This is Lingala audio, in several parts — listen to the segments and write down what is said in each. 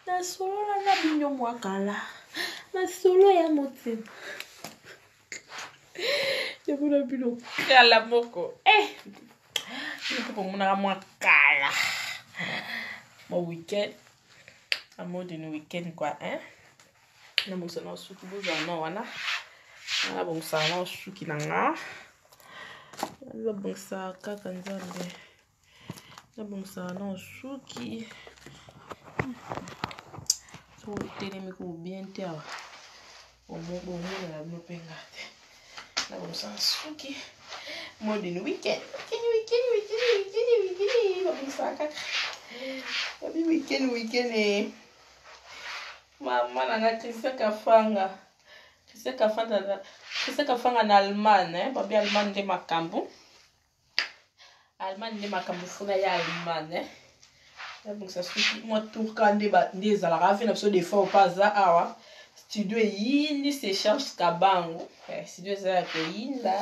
Nasolola na bino mwa kala masolo ya motema yamona bino kala moko eh! bino mpe bomonaka mwa kala mwa weekend amodini weekend quoi hein nabongisa na suki bozala na wana nabongisaka na suki na nga babongisaka kaka nzambe nabongisaka na suki soki otelemi ko bien te awa bomonela bino mpe nga te nabongisaka suki modini weekend weekend weekend weekend weekend weekend babongisaka kaka babi weekend weekend eh. mama na nga christian kafanga christian kafanga christian kafanga na allemagne eh? babi allemagne nde makambo Allemagne nde makambo funa ya Allemagne eh. Nabongisa suki mwa tour ka nde nde ezalaka afe na biso defo opa aza awa studio eyindi se charge kabangu eh, studio eza ya koyinda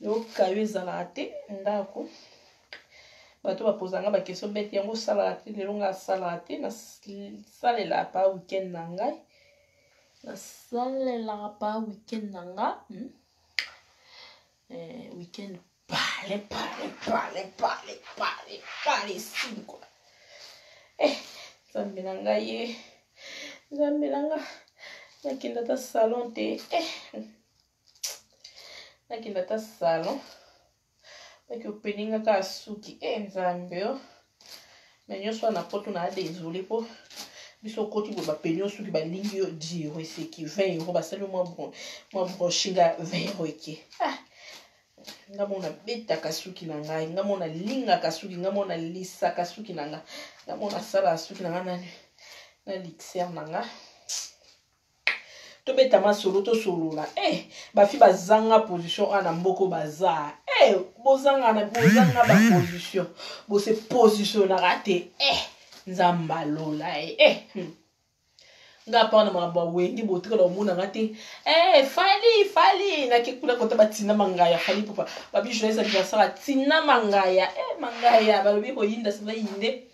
yokayo ezalaka te ndako bato bapoza nga bakestion bete yango osalaka te lelo nga asalaka te nasalelaka pa weekend na ngai nasalelaka pa weekend na nga hmm? Eh, week-end pale pale pale pale pale pale esili kua eh, nzambe na ngai ye nzambe na nga nakende ata salon te eh. nakende ata salon baki openinga kaka suki e eh, nzambe o oh. me nyonso wana poto na desole mpo biso okoti boye bapeni yo suki balingi yo 10 euro eseki 20 euro basali yo mwa brushing ya 20 euro eke ah nga mona betaka suki na ngai nga mona lingaka suki nga mona lisaka suki na nga nga mona asalaka suki na ngai na, na lixer na nga tobeta masolo tosolola eh bafi bazanga position awa na mboko baza eh bozanga na bozanga ba position bose positionnaka te eh nzambe alola eh, eh. Hmm. nga pa na makambo ya wenge botikala omona nga te eh fali fali nake kuna kota batina mangaya fali pupa babi joyeux anniversaire atina mangaya eh mangaya balobi koyinda saba yinde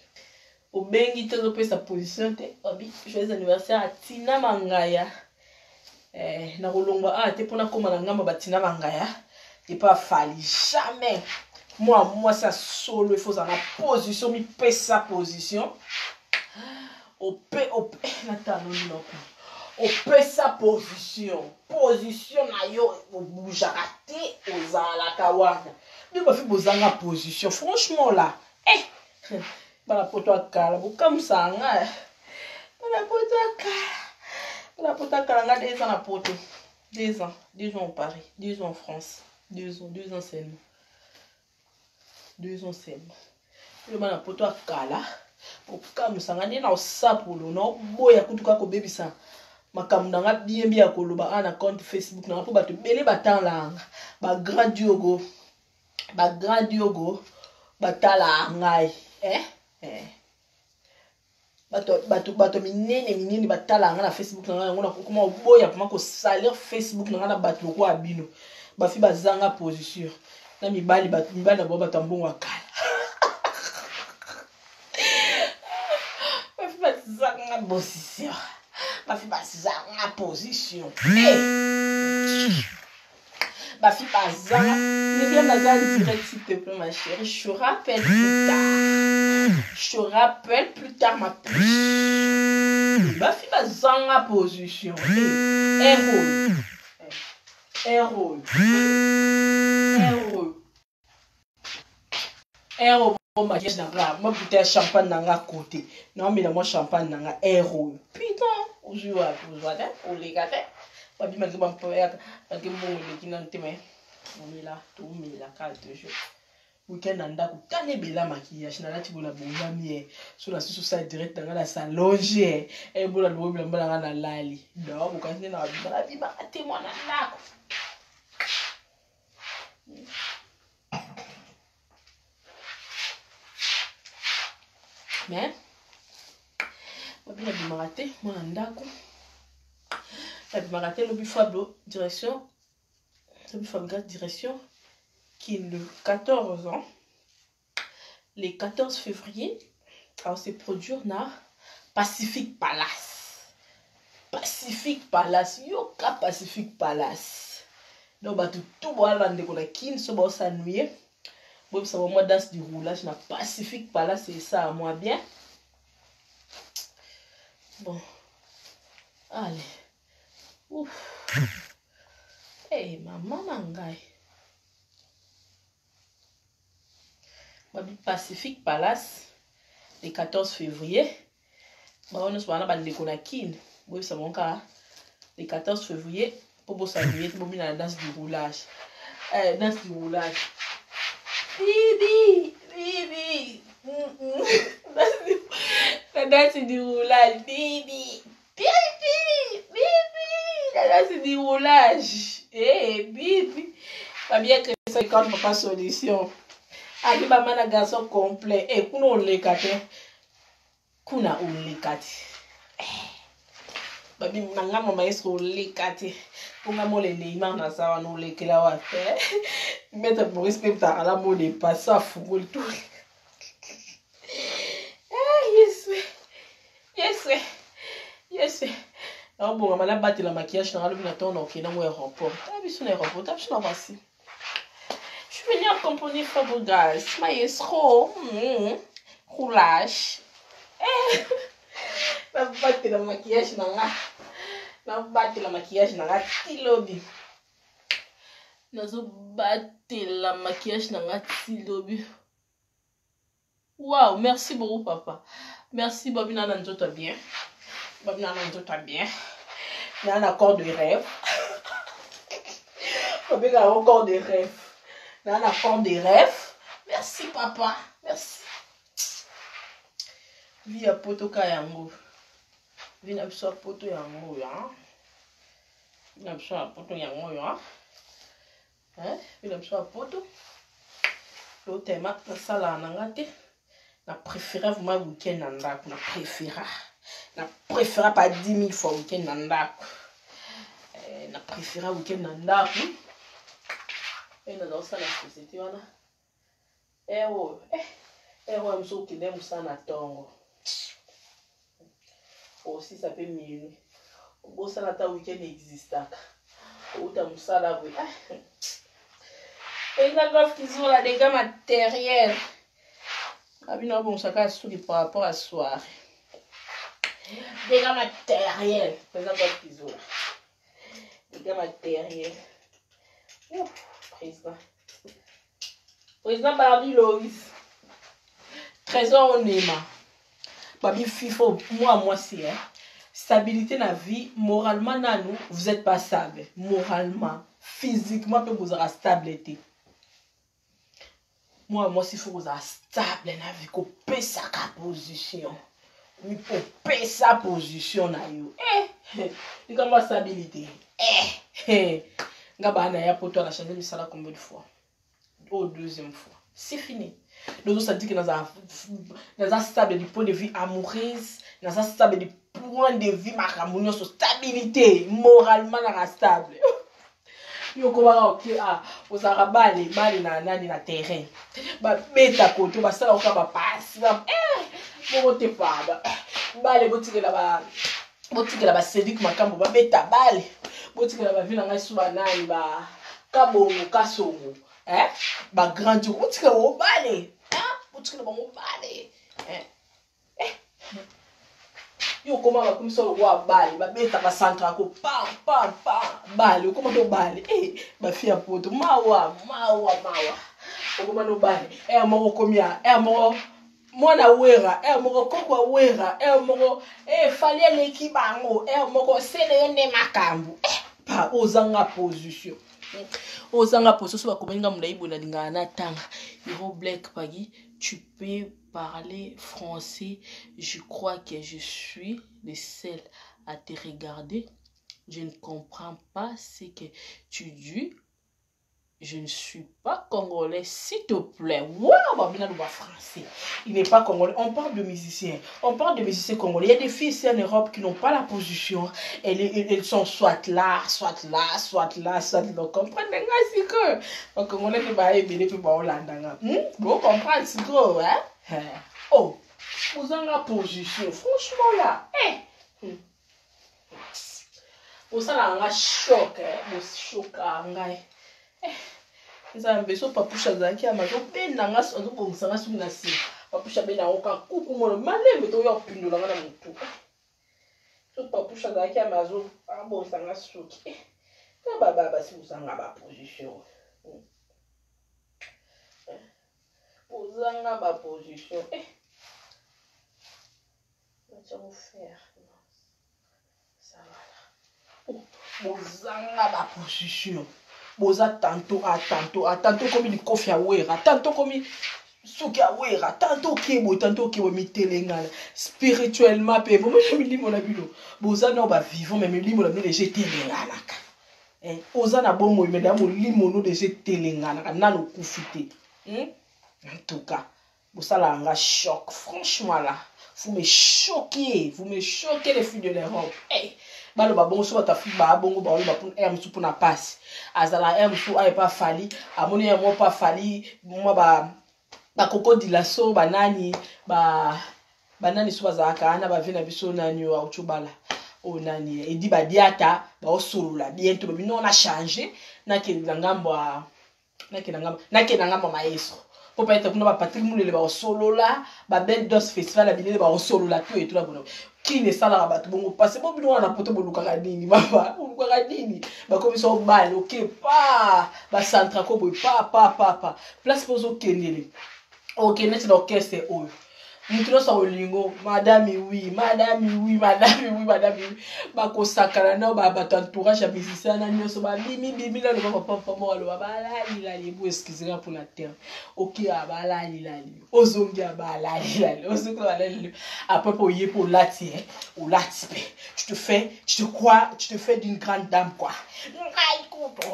obengi te ozopesa position te obi joyeux anniversaire atina mangaya eh, nakolongwa awa te mpo nakóma na ngambo batina mangaya epa afali jamais mwa mwasi ya solo ifo ozala na position mipesa position ope ope eh, natala noko opesa position position na yo obujaka te ozalaka wana bino bafi bozanga position franchement la eh bana poto ya kala bokamwisaka nga eh. bana poto ya kala bana poto ya kala nga deux ans na poto deux ans deux ans au paris deux ans en france deux ans deux ans seulement deux ans seulement oyo bana poto ya kala bokamwisa nga nde na osapolo naoboya kutu kaka kobebisa makambo na nga bien bien ya koloba awa na compte facebook na nga mpo bato ebele batalanga bagrand diogo ba grand diogo batala ngai eh? Eh. bato, bato, bato minene minene batala ngai na facebook na ngai yango nakokoma oboya mpoma kosalir facebook na ngai na bato lokola bino bafi bazanga position na mibali bato mibali na bango bato ya mbongo ya kala bafi bazanga position bafi bazanga position hey. Eh. Ba fille baza. Myriam naza en direct s'il te plaît ma chérie. Je te rappelle plus tard. Je te rappelle plus tard ma puce. Ba fille bazanga position. Eh, héros. Héros. Héros. Héros. maquillage na nga maputa ya champagne na nga kote naomela mwa champagne na nga air oyo putain ozwi wapi ozwa te oleka te babimaki bampoyaka bake mbongo eleki nanu te me omela tomela kaka toujours weekend na ndako tala ebela maquillage nalati bola bongami e so na susu osala direct na ngai na salonge e bola longo bilamba na ngai nalali donc bokanisi nde na babima nabimaka te mwana ndako mais babi nabimaka te mwana ndako nabimaka te lobi fablo direction lobi fabrigas direction qui le 14 ans le 14 février. Ako se produire na Pacific Palace. Pacific Palace, yoka Pacific Palace. Donc bato tout boala bandeko na Kin so baosanuye boyebisa bango mwa danse du roulage na Pacific Palace esala mwa bien. Bon, allez. Ouf. Hey, mama na ngai. Babi Pacific Palace le 14 février. Bango nyonso bana bandeko na Kin. Boyebisa bango kaka le 14 février mpo bosaluye te bobina na danse du roulage. Eh, danse du roulage. Bibi, bibi. La danse du roulage. Bibi. Bibi, bibi. La danse du roulage. Eh, bibi. Babia que ça quand papa solution. Ali ba mana garçon complet. Eh, kuna oleka te. Kuna oleka te. Eh. Babi na nga mama yesu oleka te. Mpo nga mole Neymar naza wana olekela wapi. Eh? Maître Maurice mpe mtakala mole passe afungoli tout. Eh, Yesu. Yesu. Yesu. Naobongama nabatela maquillage na nga lobi na ntongo na okende yango aéroport. Tala biso na aéroport, tala biso na voici. Je suis venue accompagner Fabregas, maestro, roulage. Eh, nabatela maquillage na nga. Nabatela maquillage na nga ti lobi. Nazobatela maquillage na nga ti lobi. Wow, merci beaucoup papa. Merci Bobby nana nzoto bien. Bobby nana nzoto bien. Nana corps de rêve. Bobby nana corps de rêve. Nana corps de rêve. Merci papa. Merci. Vie ya poto ka yango. Vie na biso ya poto yango ya. Vie na biso ya poto yango ya. Hein? Vie na biso ya poto. Lotema nasalaka na nga te. Na préféra vraiment week-end na ndako. Na préféra. Na préféra pas 10 000 fois week-end na ndako. Eh, na préféra week-end na ndako. Eh, naza kosala société wana. Eh, oyo. Eh, eh, oyo mosusu okende mosala na ntongo. Osisa mpe minuit. Obosana ata week-end existaka. Outa mosala boye. Ah. Eza golf kizola dégâts matériel. Abino abongisaka suki par rapport à soirée. Dégâts matériel. Eza golf kizola. Dégâts matériel. Ouf, président. Président Barbie Lois. Trésor Onema. Babi FIFO, moi, moi, c'est. Hein. Stabilité na vie, moralement, nanou, vous êtes pas stable. Moralement, physiquement, peu vous aurez stabilité. Moi, moi, s'il faut vous aurez stable na vie, ko pesa ka position. Mi po pesa position na yo. Eh, likambo stabilité. Eh, eh. Nga bana ya poto na changer misala combien de fois? Au deuxième fois. C'est fini. Donc ça dit que naza naza stable du point de vue amoureuse, naza stable du point de vue makambo nyonso, stabilité moralement naka stable. Yo komaka oke ah ozalaka bale bale na nani na terrain. Babeta koto basala oka ba passe ba eh moko te paba. Bale botikela ba botikela ba Cédric makambo babeta bale. Botikela ba vie na ngai suba nani ba kabongo kasongo. Eh ba grand jour botikela bango bale. Ah botikela bango bale. Eh eh yo okoma bakomisa lokola bale babeta bacentre ako pam pam pam bale okoma to bale eh bafi ya poto mawa mawa mawa okoma no bale eh moko okomi ya eh moko mwana wera eh moko koko ya wera eh moko eh fali eleki bango eh moko sele yo nde makambo eh pa ozanga position ozanga position so bakomeli nga molai boye nalingaka natanga hero black pagi tu peux parler français je crois que je suis le seul à te regarder je ne comprends pas ce que tu dis je ne suis pas congolais, s'il te plaît. Waouh, Babina le français. Il n'est pas congolais. On parle de musiciens. On parle de musiciens congolais. Il y a des filles ici en Europe qui n'ont pas la position. Elles, elles, elles sont soit là, soit là, soit là, soit là. Comprenez, c'est que. Les Congolais, ils vont aller, ils vont aller, Vous comprenez, c'est quoi, hein? Oh. Bozanga position franchement là. Eh. Bosalaka nga choc, eh. Boshokaka ngai. Eh. Nzambe so papusha azalaki ama azobenda nga azobongisa nga soki na nsima papusha abenda yango kaka kuku mono malembe toya kopindola nga na motu so papusha azalaki ama azobongisa nga suki eh. Na baba basi bozanga baposition eh. Bozanga baposition eh. Natia faire ça va là. Oh, bozanga ba position boza tantôt a tantôt a tantôt komi likofi ya wera tantôt komi soki ya wera tantôt oke boye tantôt oke boye mitelengana spirituellement mpe bomona milimo na bino boza nao bavivant me milimo na bino deja etelenganaka eh, oza na bomoi me da molimo no deja etelenganaka nano okufi te hmm? En tout cas bosalaka nga choc franchement là, vous me choquez, vous me choquez, les filles de l'Europe. Hey, baloba bongo so bato Afrique baa bongo baoloba mpona aire mosusu mpona pasi azala aire mosusu aye pa Fally amoni aire moko pa Fally mwa ba bakokodila so banani ba banani so bazalaka wana bavie na biso nani oyo auti obala oyo nani edi badiata baosolola bien to babi non na change nakende na ngambo ya nakenda ngambo nakenda ngambo ya maestro mpo peut-être kuna bapatrik mulele baosolola babelle dos festival ya bilele baosolola to etola bona kini esalaka bato bongo pase bo bino wana na poto bolukaka nini mama bolukaka nini bakomisa obale oke pa bacentrako boye pa pa pa pa place mpo ozokendele okende neti na orchestre oyo moto nyonso akolingo madame oui, madame oui, madame oui, madame oui. Bakosakana na bato entourage ya musicien na nyonso babimi bimi nano bapapa moko aloba balalilali bo excuse nga mpona terme oke balalilali ozongi ya balalilali ozongi balalilali après mpo oye mpo olati olati mpe tu te fais tu te crois tu te fais d'une grande dame quoi. Ngai kutu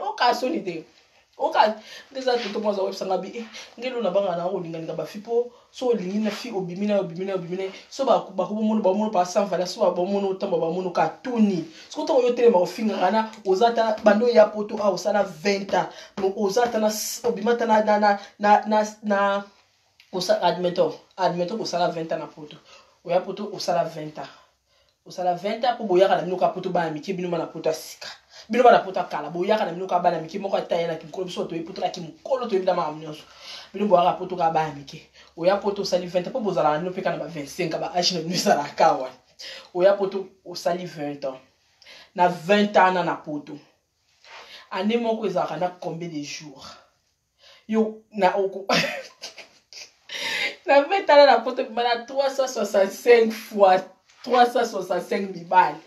oka soni te oka nde eza toto moko aza koyebisa nga bi eh, ngelo na banga na kolingalinga bafi mpo so olingi na fi obimi na obimi na obimi na so bakobomono bamono pa sans valeur so bamono otamba bamono ka tuni soki ntango yo otelema ofingaka na oza ata bando ya poto a osala 20 ans oza ata na obima ata na na na na na na osa admettons admettons kosala 20 ans na poto oya poto osala 20 ans osala 20 ans mpo boyaka na bino kaka poto bana mike bino bana poto ya sika bino bana poto ya kala boyaka na bino kaka bana mike moko ata ye na kimokolo biso toyebi poto na kimokolo toyebi na makambo nyonso bino boyaka poto kaka bana mike oya poto osali 20 ans mpo bozalaka bino mpe kaka na ba 25 ba age na bino ezalaka wana oya poto osali 20 ans na 20 ans na na poto année moko ezalaka na combien de jours yo na oko na mpe tala na poto bima na 365 fois 365 mibali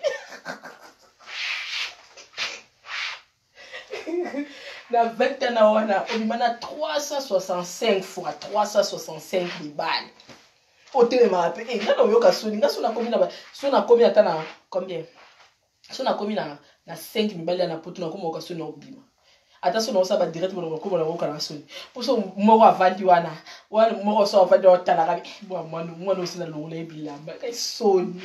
na 20 na wana obima na 365 fois 365 mibali otelemaka mpe eh, nga na oyoka soni nga so nakomi na so nakomi ata na combien so nakomi na na 5 mibali ya na poto nakoma oyoka soni na obima ata so naosala badirect bona bakoma na koyoka na soni mpo so moko avandi wana wana moko so avandi wana otalaka eh, bwa mwana mwana osila longola ye bilamba kai soni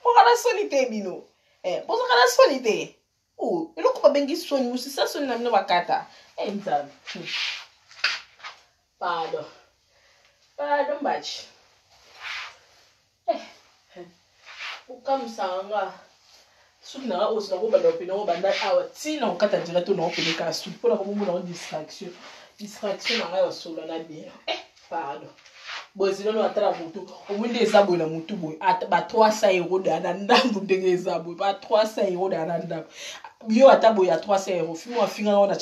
moko na soni te bino eh, bozaka na soni te oh, eloko babengi soni mosisa soni na bino bakata eh, nzambe pardon pardon mbachi Eh, okamwisaka nga suki na nga oyo nakobanda kopena ngo banda awa ntina kokata direct oyo nakopene kaka suki mpo nakomomona ngo distraction distraction na ngai osolo na bien eh, pardon boye zinano ata na motu omoi nde eza boye na motu boye ba 300 euro deya na ndambu ndenge eza boye ba 300 euro deya na ndambu yo ata boye ya 300 euro fimo afingaka wana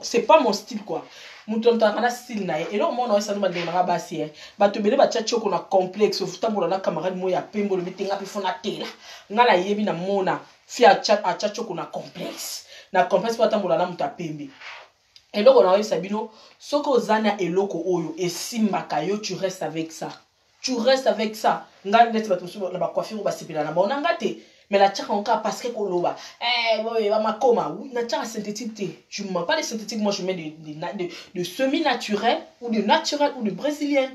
c'est pas mon style quoi moto na moto azalaka na style na ye eloko moko na oyesano bandeko na nga basi ye bato ebele batya tioko na complexe otambola na camarade moko ya pembe olobi te nga mpe fo natela nga nayebi na mona fi atya tioko na complexe na complexe mpo atambola na moto ya pembe eloko na oyebisa bino soki oza na eloko oyo esimbaka yo tu restes avec ça tu restes avec ça ngai neti bato mosusu na bacoiffure oyo basepela na bango na nga te mais natiaka yango kaka parce que koloba eh, boye bamakoma natiaka synthétique te je ne mets pas de synthétique moi je mets de, de, de, de semi naturel ou de naturel ou de brésilienne.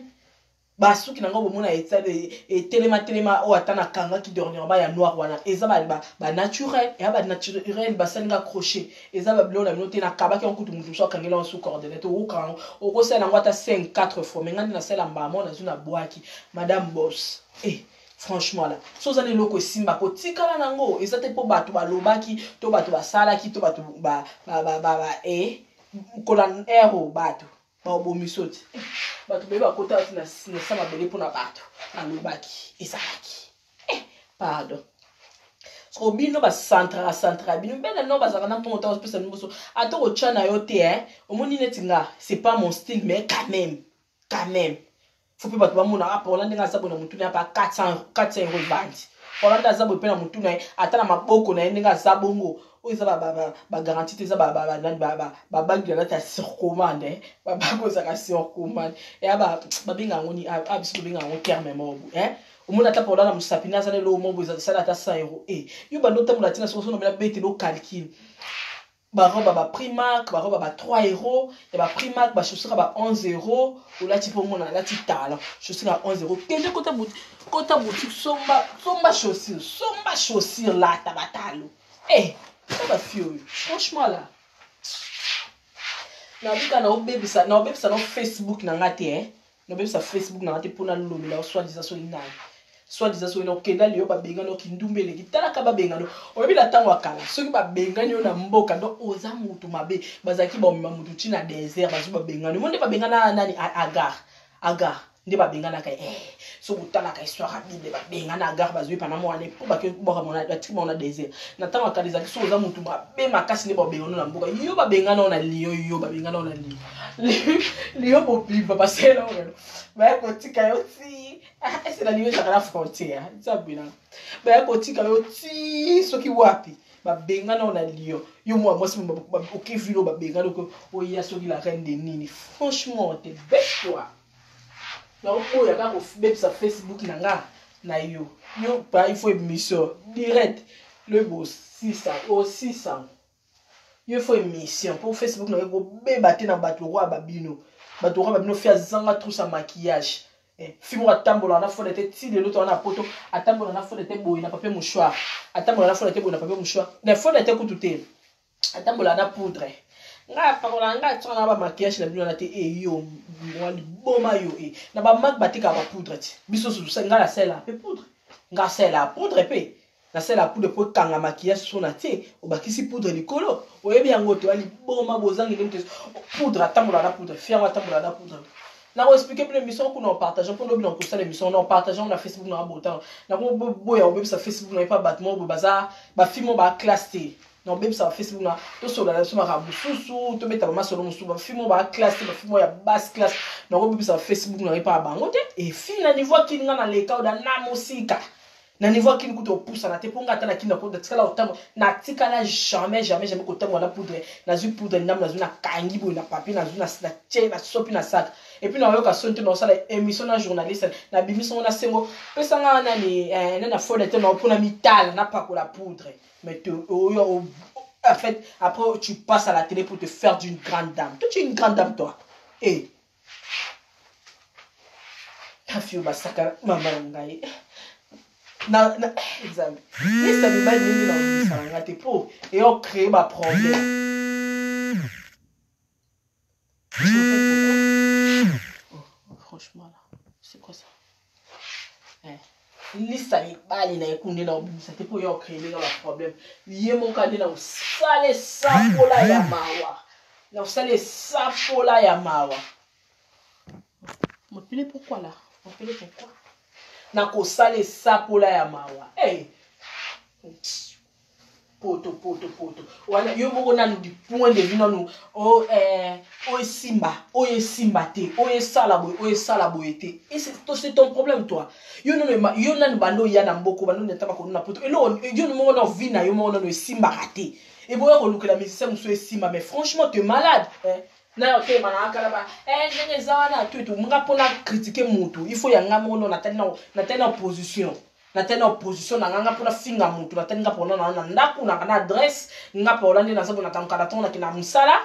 Basuki na nga bomona etelema telema oyo ata nakangaki dernièrement ya noir wana eza ba naturel, eya ba naturel, basali nga crochet, eza babiloko na bino te. Nakabaki yango kutu, motu mosusu akangela yango sous coordonnate. Okokanga yango, okosala yango ata 5 4 fois, mais nga nde nasala mbamo, nazwi, nabwaki. Madame Boss, eh, franchement là, so oza na eloko esimba, kotikala nango eza te mpo bato balobaki to bato basalaki to bato ba, ba, ba, ba, ba, eh, kola ero bato baobomiso ti bato baye bakota ti na sa mabele mpona bato balobaki ezalaki. Eh, pardon. Soko bino bacentraka centraka bino bena no bazalaka na mpongo ntango opesa bino boso ata kotya na yo te. Eh, omoni neti nga, c'est pas mon style, mais quand même, quand même, faut mpe bato bamona. Ah, Paola ndenge aza boye na motu na ye, apa 400 euro evandi. Paola nde aza boye mpe na motu na ye, ata na maboko na ye ndenge aza bongo. Oyo eza bagarantie te, eza babangi na date ya sur commande. Babangi oyo ezalaka sur commande, eya babenga yango ni biso tobenga yango terme moko. Omoni ata Paola na mosapi na aza na eloko moko boye, esala ata 100 euro. E yo bando otambola ntina soko sono bela betela ocalcule barobe ba Primark, barobe ba 3 euro ya ba Primark, bachaussure ba 11 euro olati mpo omona alati talon, chaussure ya 11 euro. Kende kota boutique, kota boutique, somba, somba chaussure, somba chaussure, lata batalo. Eh, na bafille oyo, franchement là, nabika naobebisa, naobebisa no Facebook na nga te. Eh, nabebisa Facebook na nga te mpona lobela soi-disant soki nani, soi-disant soki okenda liyo babengani okindumba eleki. Talaka, babengani, oyebi na ntango ya kala, soki babengani yo na mboka, donc oza mutu mabe. Bazalaki baomema mutu ntina désert, bazwi babengani mo nde babengana nani? Agar, Agar nde babenganaka. Eh, soki otalaka histoire ya Bible, babengana Agar, bazwi pana mwana mpo bakobwaka batiki bango na désert. Na ntango ya kala ezalaki soki oza mutu mabe makasi nde babengana na mboka. Yo babengana na Lion, yo babengana na Lion, Lion mobimba basela oyo baya kotika yo ti ese na Lion ezalaka na frontière. Nzambe, baya kotika yo ti soki wapi. Babengana oyo na Lion, yo mwa mwasi oke ville oyo babengana oya soki la reine de nini. Franchement, te bête toi. Nakoboya kaka kobebisa Facebook na nga na yo. Yo pa, il faut émission direct loyebi osisa osisa yo, il faut émission mpo Facebook na yo kobeba te na bato lokola babino, bato lokola babino. Fi azanga trousse ya maquillage, eh, fi moko atambola na fond te ti lelo to na poto, atambola na fond te boye na papier mouchoir, atambola na fond te boye na papier mouchoir, na fond te kutu te, atambola na poudre. Ngai apakola, ngai atiaka na bamaquillage na bino wana te. E yo mwa liboma yo. E na bamarque batekaka bapoudre ti biso susu. Ngai nasalela mpe poudre, ngai asalela poudre mpe nasala poudre mpo ekanga maquillage. So na tie, obakisi poudre likolo, oyebi yango te. Oya liboma, bozangi nde moto poudre, atambola na poudre. Fiango atambola na poudre. Nakoexpliquer bino émission kuna, opartage mpo lobi na kosala émission na opartage na Facebook na botano. Nakoboya obebisa Facebook na epa bato moko boye baza bafille moko baclasse te. Na obebisa bafacebook na tosolola na biso makambo mosusu, tobeta bamasolo mosusu. Bafille moko baclasse te, bafille moko ya basse classe, nakobebisa bafacebook na epa ya bango te. Efi na niveau akini nga na leka oda na mosika na niveau akini kuta opusana te mpo nga ata nakini natikala kotambola, natikala jamais, jamais, jamais kotambola na poudre. Nazwi poudre ndambo, nazwi, nakangi boye na papier, nazwi, natie, nasopi na sac. Et puis nayoka soni te, naosala émission na journaliste, nabimisi ngo na sengo, pesanga nani nani afode te na mpona mitala napakola poudre. Mais te, oh, en fait, après tu passes à la télé pour te faire d'une grande dame. Toi, tu es une grande dame, toi. Eh, afio basaka mama na ngai na na Nzambe, lisa mibali ndenge na obimisa na nga te mpo eyo créer baproblème. Oh, franchement là, c'est quoi ça? Eh, lisa mibali na ye kunde na obimisa te mpo yo ocréer nga baproblème. Ye moko nde na kosala esapola ya mawa, na kosala esapola ya mawa. Mapele pourquoi là? Mapele pourquoi? Nakosala esapola ya mawa. Hey. Poto poto poto wana, yo moko nanu du point de vue nanu oyo esimba, oyo esimba te, oyo esala boye, oyo esala boye te, c'est ton problème toi. Yo nanu, yo nanu bando oya na mboko, bando neta bakonu na poto, eloko yo moko na vie na yo moko nanu esimbaka te, eboya kolukela musicien mosusu esimba. Mais franchement, te malade, eh? Na yo telema na akala ba ndenge eza wana to eto nga mpona critiquer mutu, il faut ya nga moko no natali na position, natali na opposition na nga. Nga mpona finga mutu, natali nga mpona na ndako nanga na adresse nga Paola nde naza bona tamukala ntongo nakenda mosala.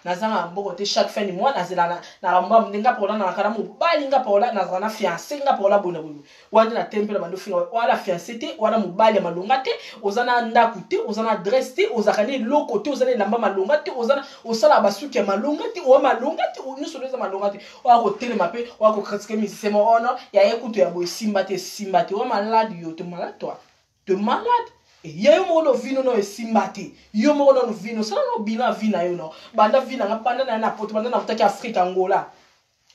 Nazanga mbongo te chaque fin du mois nazela na na mba nga paola na kana mobali nga paola nazala na fiancé nga paola boye na boye. Wana nde na tempe na bando finga wana fiancé te wana mobali ya malonga te oza na ndako te oza na adresse te ozalaka na eloko te oza na elamba malonga te oza na osalaka basuki ya malonga te oya malonga te nyonso nde eza malonga te oya kotelema mpe oya kokritike musicien mo ono ya ye kutu ya boye esimba te esimba te oya malade yo te malade toi te malade ya yo moko no vino no esimba te yo moko nano vino sala no bilan vi na yo no banda vi na nga banda na ya na poto banda na kutaki afrika angola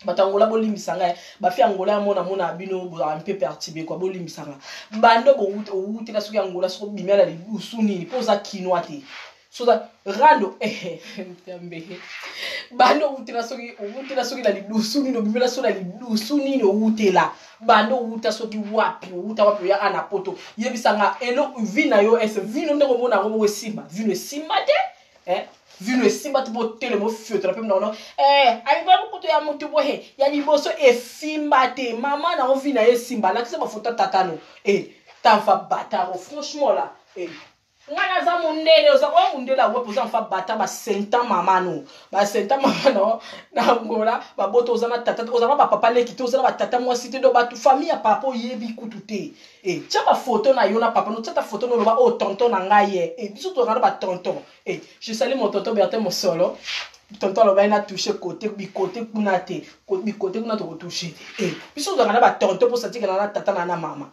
bato angola bolimbisa ngai bafi angola ya mona mona bino bozalaka mpe perturbe kua bolimbisa nga bando owutela soki angola soki obimia na lidusu nini mpo oza kinois te soza rando eh, nzambe bando owutela soki owutela soki na lidusu nini obimela soki na lidusu nini owutela bando owuta soki wapi owuta wapi oya ana poto yebisa nga elo vi na yo ese vino ndenge omona yango moko esimba vino esimba te eh? vino esimba te botelema ofiotola mpe mnono eh, alibwa mokutu ya motu boye ya liboso esimba te mama nango vi na ye esimba alakisa bafoto tata no eh, tanfa bataro franchement la eh. nga naza mondele oza oyo mondele awepe oza nfa bata basenta mama no basenta mama no na angola babota oza na tata oza na bapapa leki te oza na batata mwasi te do bato famille ya papa oyebi kutu te e tia bafoto na yo na papa no tia ta foto no oloba oyo oh, tonton na ngai ye e biso tozalaka na batonton e je salue mon tonton bertin mosolo tonton alobaki na touche kote bikote kuna te bikote kuna tokotouche te e biso tozalaka na batonton mpo satikana na tata na na mama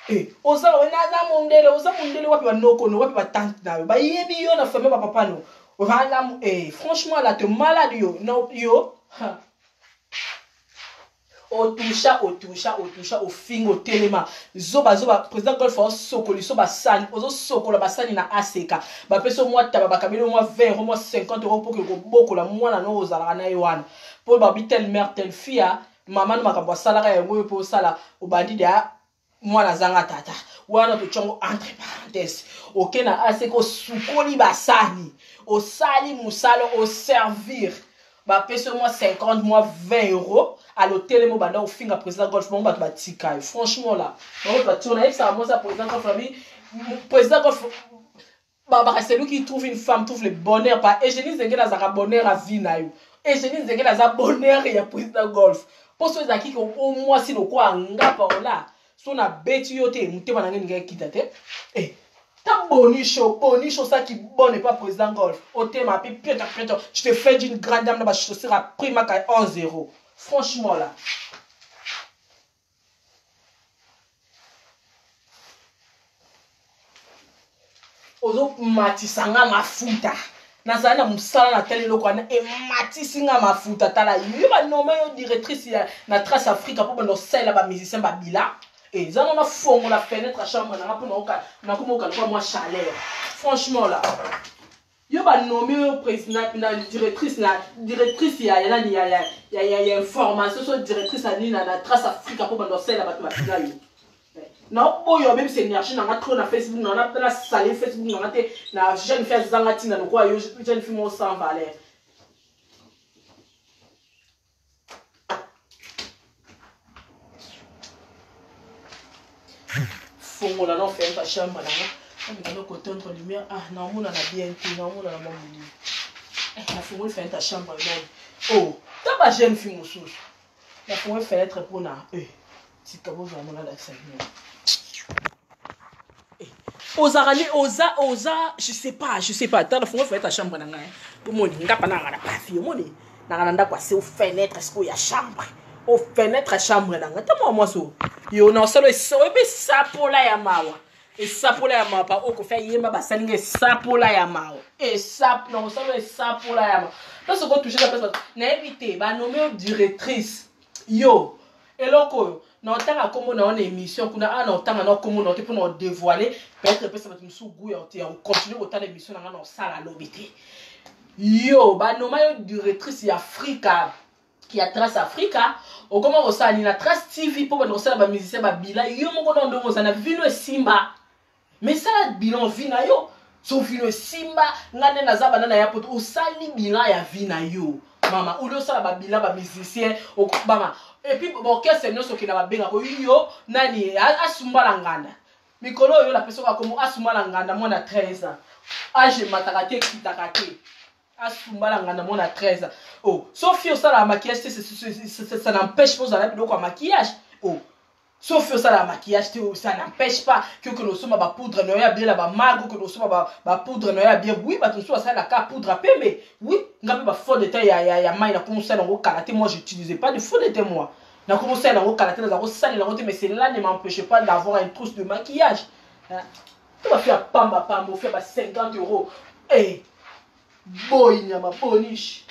e oza naza mondele oza mondele wapi banoko no wapi batante na yo bayebi yo na famille bapapa no vala e franchement la te malade yo no yo ha. Otusha otusha otusha ofinga otelema zoba zoba president golf osokoli so basani ozosokola basani na aseka bapesi yo mwa taba bakabeli yo mwa 20 euro mwa 50 euro mpo ke kobokola mwana no ozalaka na ye wana mpo babi telle mère telle fille mama no makambo asalaka yango yo mpo osala obandi deya mwana azanga tata wana totyango entre parenthèse oke na aseka osukoli basani osali mosala oservir bapesi yo mwa 50 mwa 20 euro alotelemi obanda kofinga président golf bango bato batika yo franchement la bango bato batika nayebisaka mwasi ya président golf abi président golf babaka celui qui trouve une femme trouve le bonheur pa eugénie nzengele azalaka bonheur à vie na yo eugénie nzengele aza bonheur ya président golf mpo so ezalaki omwasi lokola nga paola so nabeti yo te motema na ngai elingi ekita te eh, ta bonisho bonisho osaki bonne epa président golf otema mpe pieto pieto tu te fais d'une grande dame na bachaussure ya primaka 11 euro franchement là ozomatisa nga mafuta nazali na mosala natali eloko wana ematisi nga mafuta tala yo banome yo directrice ya, na trace africa mpo banda osalela bamusicien babila eza eh, nano nafongola fenêtre ya chambre nanga mpo nakomoka lokola mwa chaleur franchement la Yo ba nomme yo président na directrice na directrice ya ya nani ya ya ya ya, ya information so directrice ya nini na, na trace Africa po bando osala bato batika yo. Na oboyo obebisa énergie na nga trop na Facebook na na na sale Facebook na nga te na jeune fille azanga tina lokola yo jeune fille moko sans valeur. Fongola na ofenga chambre na nga. Nameka no kotendre lumière. Ah, naomona na bien te, naomona na mwa molili. Eh, nafongoli fenêtre ya chambre nani. Oh, ta ba jeune fille mosusu. Nafongoli fenêtre mpona eh, tika bozwa yango nalakisa bino. Eh, ozalaka nde oza oza je sais pas je sais pas tala fongo fenêtre ya chambre na ngai omoni nga pa nanga na pafi omoni nanga na ndako ase o fenêtre sikoyo ya chambre o fenêtre ya chambre na ngai ta mwa mwasi oyo yo na osala oyebi esapola ya mawa esapola ya mawa pa oyo kofi ayemba basali nga esapola ya mawa esap na osala esapola ya mawa place okotouche na place nayebi te banome yo directrice yo eloko oyo na otanga kombo na yo na émission kuna awa na otanga na kombo na yo te mpo na odevoile peut-être epesa bato mosusu gout ya ya kocontinue kotala émission na ngai na osala lobi te yo banoma yo directrice ya afrika ya trace africa okoma kosala nini na trace tv mpo banda kosala bamusicien babila yo moko na ndongo oza na vino esimba mais sala bilan vie na yo so vino esimba nga nde naza banda na ya poto osali bilan ya vie na yo mama oli osala babilan bamusicien mama epuis baorchestre nyonso okenda babengaka yo nani asumba na nganda mikolo oyo napesi oka kombo asumba na nganda mwana 13 ans age emataka te ekitaka te. Asumbala nganda mwana 13 ans. Oh, sofi osala maquillage te, ça n'empêche pas ozala biloko ya maquillage. Oh, sofi osala maquillage te, ça n'empêche pas que okende osomba bapoudre na yo ya bien na bamag, okende osomba bapoudre na yo ya bien. Oui, bato mosusu basalelaka poudre ya pembe. Oui, nga mpe bafond de teint ya mai nakomi osala yango kala te. Moi, j'utilisais pas de fond de teint, moi. Nakomi osala yango kala te, naza kosalela yango te, mais cela ne m'empêche pas d'avoir une trousse de maquillage. Hein? To bafi ya pamba pamba, ofi ya ba 50 euros. Eh, boyi nyama boniche.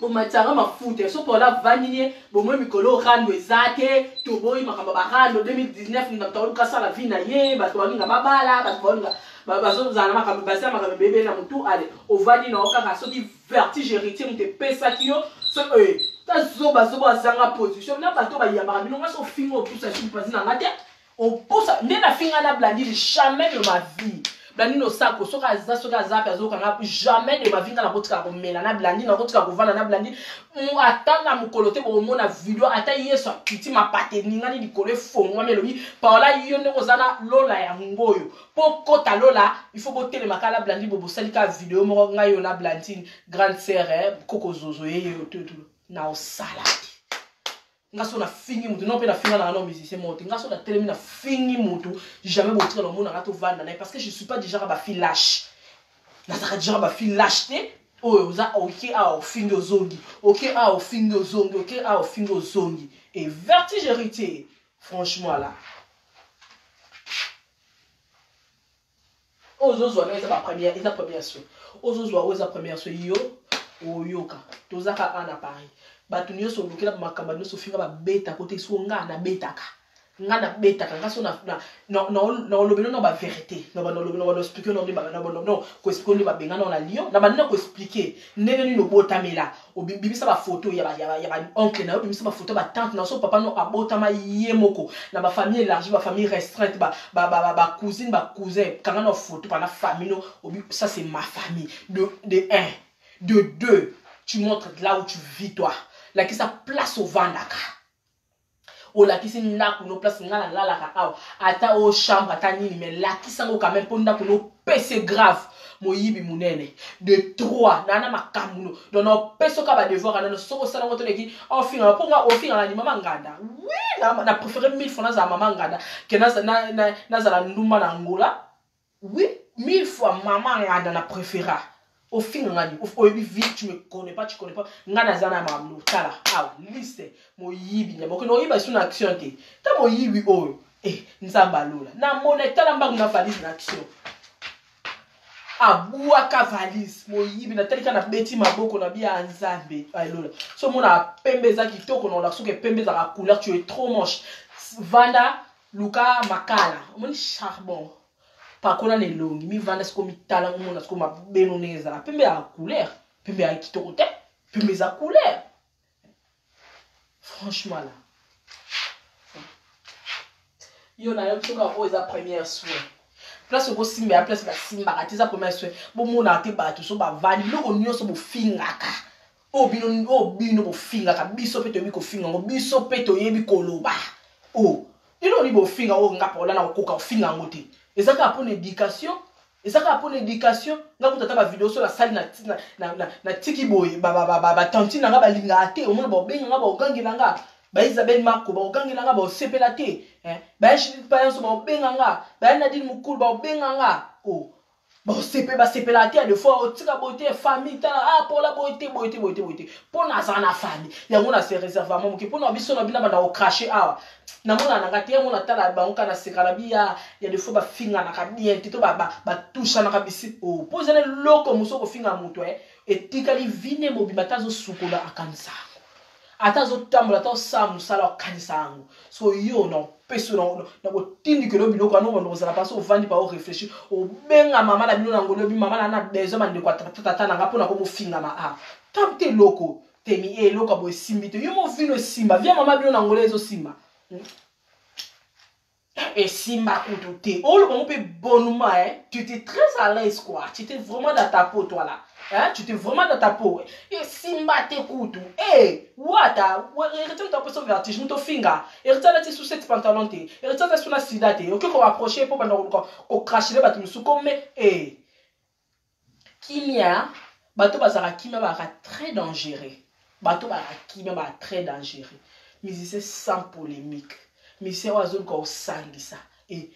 Bomatisaka mafuta soki ola avandi ye bomoi mikolo rando eza te, toboyi makambo ya barando 2019. Moto aoluka asala vie na ye, bato balinga babala, bato baolinga bazozala makambo basala makambo ebele na motu. Ale ovandi na yo kaka, soki vertige héritier moto epesaki yo, so ta zoba zoba azanga position na bato bayambaka bino. Nga so ofinga, opusa esi mopanzi na nga te, opusa nde nafinga na Blandine. Jamais de ma vie, Blandine Osako, soki aza, soki aza mpe azokanga, jamais de ma vie nga nakotikala komela na Blandine, nakotikala kovanda na Blandine ata na mokolo te. Bokomona video, ata Yesu akiti, mapate eningani, likolo efongwami, elobi: "Paola, yo ndenge oza na lola yango oyo, mpo kota lola il faut botelema kala Blandine." Bo bosali kaka video moko, ngai yo na Blandine, grande sœur, eh, koko zozo ye yo tutu na osala te. Nga so nafingi motu no mpe nafinga nanga no musicien moko te. Nga so natelemi nafingi motu, jamais botikala omonanga tovanda na ye, parce que je suis pas déjà bafille lâche. Nazalaka déjà bafille lâche te oyo oza oke awa ofingi ozongi, oke awa ofingi ozongi, oke awa ofingi ozongi. Et vertige héritier, franchement là, oyo ozozwa no eza bapremière, eza première soin ozozwa oyo, eza première soin. Yo oyoka, tozaka a na Paris, bato nyonso olukela makambo nyonso ofinga babetaka te. So nga nabetaka, nga nabetaka, nga so naolobeli no bavérité, naexpliquer no, koexpliquer nde babenga no na Lyon, na bandi na koexpliquer ndenge nini obotamela. Obimisa bafoto ya baoncle na yo, obimisa bafoto ya batante na so, papa no abotama ye moko na bafamille élargie, bafamille restreinte, bacousine, bacousin. Kanga na foto pana famille no, ça c'est ma famille de un, de deux, tu montres là où tu vis, toi, lakisa place ovandaka, olakisi ndako no, place nga nalalaka awa, ata o chambre, ata nini, mais lakisa yango quand même, mpo ndako no pese grave. Moyibi monene. De trois, naa na makambo no, donc naopesa oka badevoir anano. Soki osala yango toleki ofingaka, mpo nga ofingaka ni mama nganda. Oui, na préféré mille fois nazala mama nganda ke nazala ndumba na Angola. Oui, mille fois mama nganda na préféra. Ofinga ngani, oyebi vie, tu me connais pas, tu connais pas nga. Naza na makambo, tala awa liste. Moyibi nyama, okende oyiba esu na action te. Ta moyibi oyo, eh, Nzambe alola namona. Tala mbangu na valise na action, abwaka valise, moyibi. Natali kaka, nabeti maboko na bia Nzambe alola. So omona pembe eza kitoko na olaka, soki pembe ezalaka couleur, tu es trop moche. Vanda, luka makala, omoni charbon, pakola na elongi, mivanda siko, mitala, omona siko mabeno ndenge ezala. Pembe ya couleur, pembe ya kitoko te, pembe eza couleur. Franchement là, yo na yo soki oyo eza première soin, place okosimba ya place basimbaka te, eza première soin. Bomonaka te bato so bavandi, biloko nyonso bofingaka oyo bino, oyo bino bofingaka, biso mpe toyebi kofinga yango, biso mpe toyebi koloba. O eloko nini bofinga oyo nga Paola na kokoka kofinga yango te? Eza kaka mpona éducation, eza kaka mpona éducation. Nga kuta ata bavideo so nasali, natiki boye, batantine na nga balingaka te. Omona baobenga nga, baogangela nga, baIsabel Marco baogangela nga, baosepela te, baya Judith Payanso baobenga nga, baya Nadine Mokulu baobenga nga, o baosepe basepelaka te. Ya des fois otika boye te, famille, tala, ah, Pola, boye te, boye te, boye te, boye te, mpo naza na famille yango na se réserve mo moke mpo na biso na bino. Banda kocracher awa, namona nanga te yango, natala bango kaka, naseka na bi. Ya des fois bafinganaka bien te, to batushanaka bisi o, mpo eza na eloko mosu okofinga moto etikali vine mobimba, ata azosukola akanisa yango, ata azotambola, ata osala mosala akanisa yango. So yo na opesi na kotindikela biloko wana, obanda kozala mpasi, ovandi pa oréfléchir, obenga mama na bino na ngolo, obi mama na na besoin bandeko ya tata na nga mpona komofingama. A tam te, eloko temi e eloko ya boye esimbi te. Yo mo vino esimba via mama bino na ngolo, ezosimba, esimba kutu te. Oloba ngo mpe bonnement, hein? Tu étais très à l'aise quoi, tu étais vraiment dans ta peau, toi là. Hein, tu t'es vraiment dans ta peau. Et simba te kutu. Eh, wata, héritier moto apesa vertige, moto finga. Héritier alati sous cette pantalon te. Héritier aza sous na sida te. Oke ko approcher po banda koluka ko cracher bato misusu comme eh. Kimia, bato bazalaka kimia bazalaka très dangereux. Bato bazalaka kimia bazalaka très dangereux. Musicien sans polémique. Musicien oyo azoluka kosangisa. Et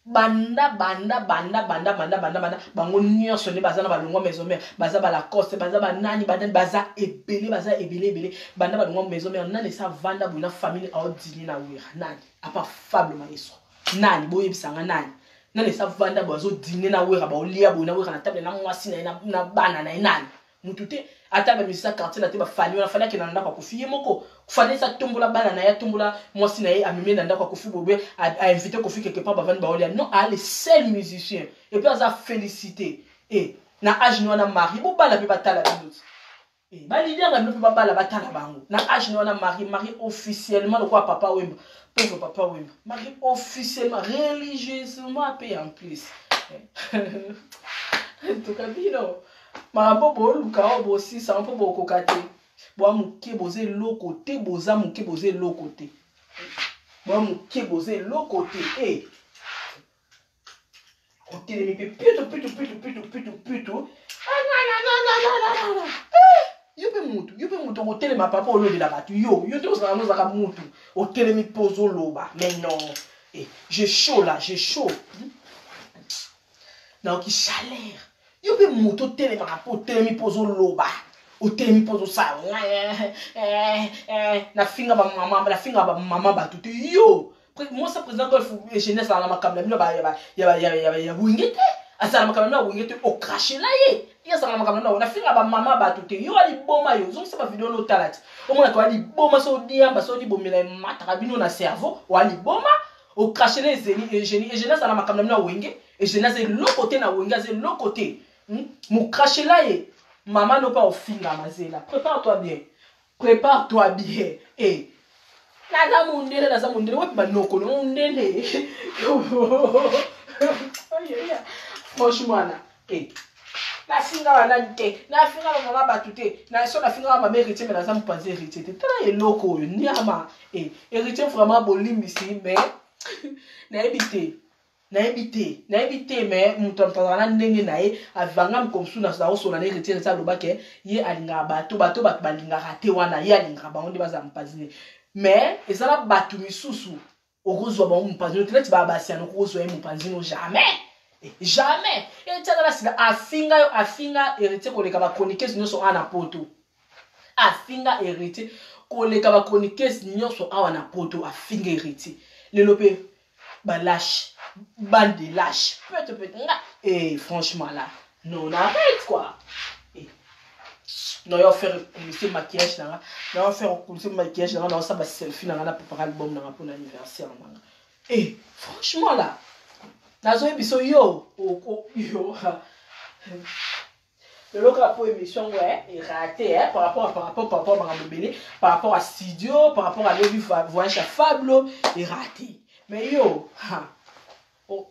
banda banda banda banda banda banda banda bango nyonso nde baza na balongwa maison mère, baza balacoste, baza banani banani, baza ebele, baza ebele ebele. Banda balongwa maison mère, nani esa vanda boye na famille aodini na Wera? Nani apa Fable Maestro? Nani boyebisanga nani? Nani esa vanda boye azodine na Wera, baolia boye na Wera na table na mwasi na ye na bana na ye? Nani? Mutu te. Ata bamisisa quartier na te, bafali wana. Fali akenda na ndako akufi ye moko. Fali esi atombola bana na ye, atombola mwasi na ye, amemi na ndako akufi bobe, ainvité Kofi quelque part, bavandi, baolia. Non, aa le seul musicien et puis aza félicité e na age ni wana marie. Bobala mpe batala bino ti baleader na bino mpe babala, batala bango na age ni wana marie, marie officiellement lokola Papa Wemba, pauvre Papa Wemba, marie officiellement, religieusement mpe en plus. En tout cas, bino makambo boluka oyo bosisa mpo bokoka te. Boa moke, boza eloko te. Boza moke, boza eloko te. Boa moke, boza eloko te. E otelemi mpe pitu pitu pitu pitu pitu pitu. Yo mpe mutu, yo mpe mutu okotelema, papa, olobela bato. Yo, yo te ozalaka, ozalaka mutu otelemi mpo ozoloba. Mais non, eh, j'ai chaud là, j'ai chaud, nayoki chaleur. Yo mpe moto otelemaka mpo otelemi mpo ozoloba, otelemi mpo ozosala. Nafinga bamama, nafinga bamama bato te. Yo mwasa président Golf Jeunesse azala na makambo na bino ya Wenge te, azala na makambo na bino ya Wenge te. Okrashela ye, ye azala na makambo na bino. Nafinga bamama bato te. Yo aliboma, yo ozongisa bavideo no, otala ti omonaka oya liboma. So odiamba, so odibomela, emataka bino na cerveau. Oya liboma, okrashela ezeni Eugénie. Eugénie azala na makambo na bino ya Wenge? Eugénie aza eloko te na Wenge, aza eloko te. Mokrashela ye mama no mpe ofinga mazela. Prépare toi bien, prépare toi bien. E naza mondele, naza mondele wapi? Banokolo mondele, franchement na e nafinga banani te, nafinga bamama bato te. So nafingaka mama Héritier, mais naza mopanzi Héritier te. Tala eloko oyo niama e Héritier, vraiment bolimbisi, mais nayebi te, nayebi te, nayebi te. Mais moto azalaka na ndenge na ye. Avanga moko mosusu nakosola na Héritier, eza alobake ye alingaka bato, bato bato balingaka te wana, ye alingaka bango nde bazala mopanzi ne. Mais eza na bato misusu okozwa bango mopanzi no te, neti baya basiano, okozwa ye mopanzi no jamais, jamais. Héritier aza na sida. Afinga yo, afinga Héritier koleka bachroniqueuse nyonso awa na Poto. Afinga Héritier koleka bachroniqueuse nyonso awa na Poto. Afinga Héritier lelo mpe balâche, bande de lâche, peut peut nga. Eh, franchement là, non, on arrête quoi. Eh, non, yo faire coulisser maquillage nanga, na yo faire coulisser maquillage nanga, na osala ba selfie nanga, na préparer album nanga pour l'anniversaire nanga. Eh, franchement là, nazoyebi so yo yo lelo kaka mpo émission yango eraté par rapport makambo ebele, par rapport à studio, par rapport à lobi voyage ya Fablo eraté. Mais yo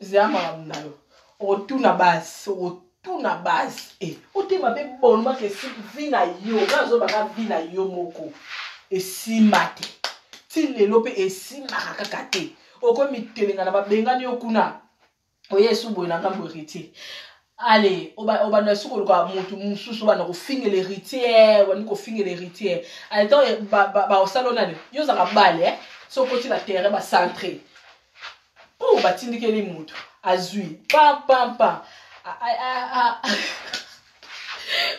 zela makambo na yo, otuna base, otuna base e otema mpe bonomaka esi vi na yo. Nga azobaka vi na yo moko esimba te ti lelo mpe esimbaka kaka te. Okomi telenga na babengani yo kuna, oye esu boye na ngambo Héritier. Ale obanda esu koluka motu mosusu, obanda kofingela Héritier, obandi kofingela Héritier. Ale ntango baosala nani, yo ozalaka bale so okoti na terrain, bacentre mpo batindikeli motu azwi pam pam pam.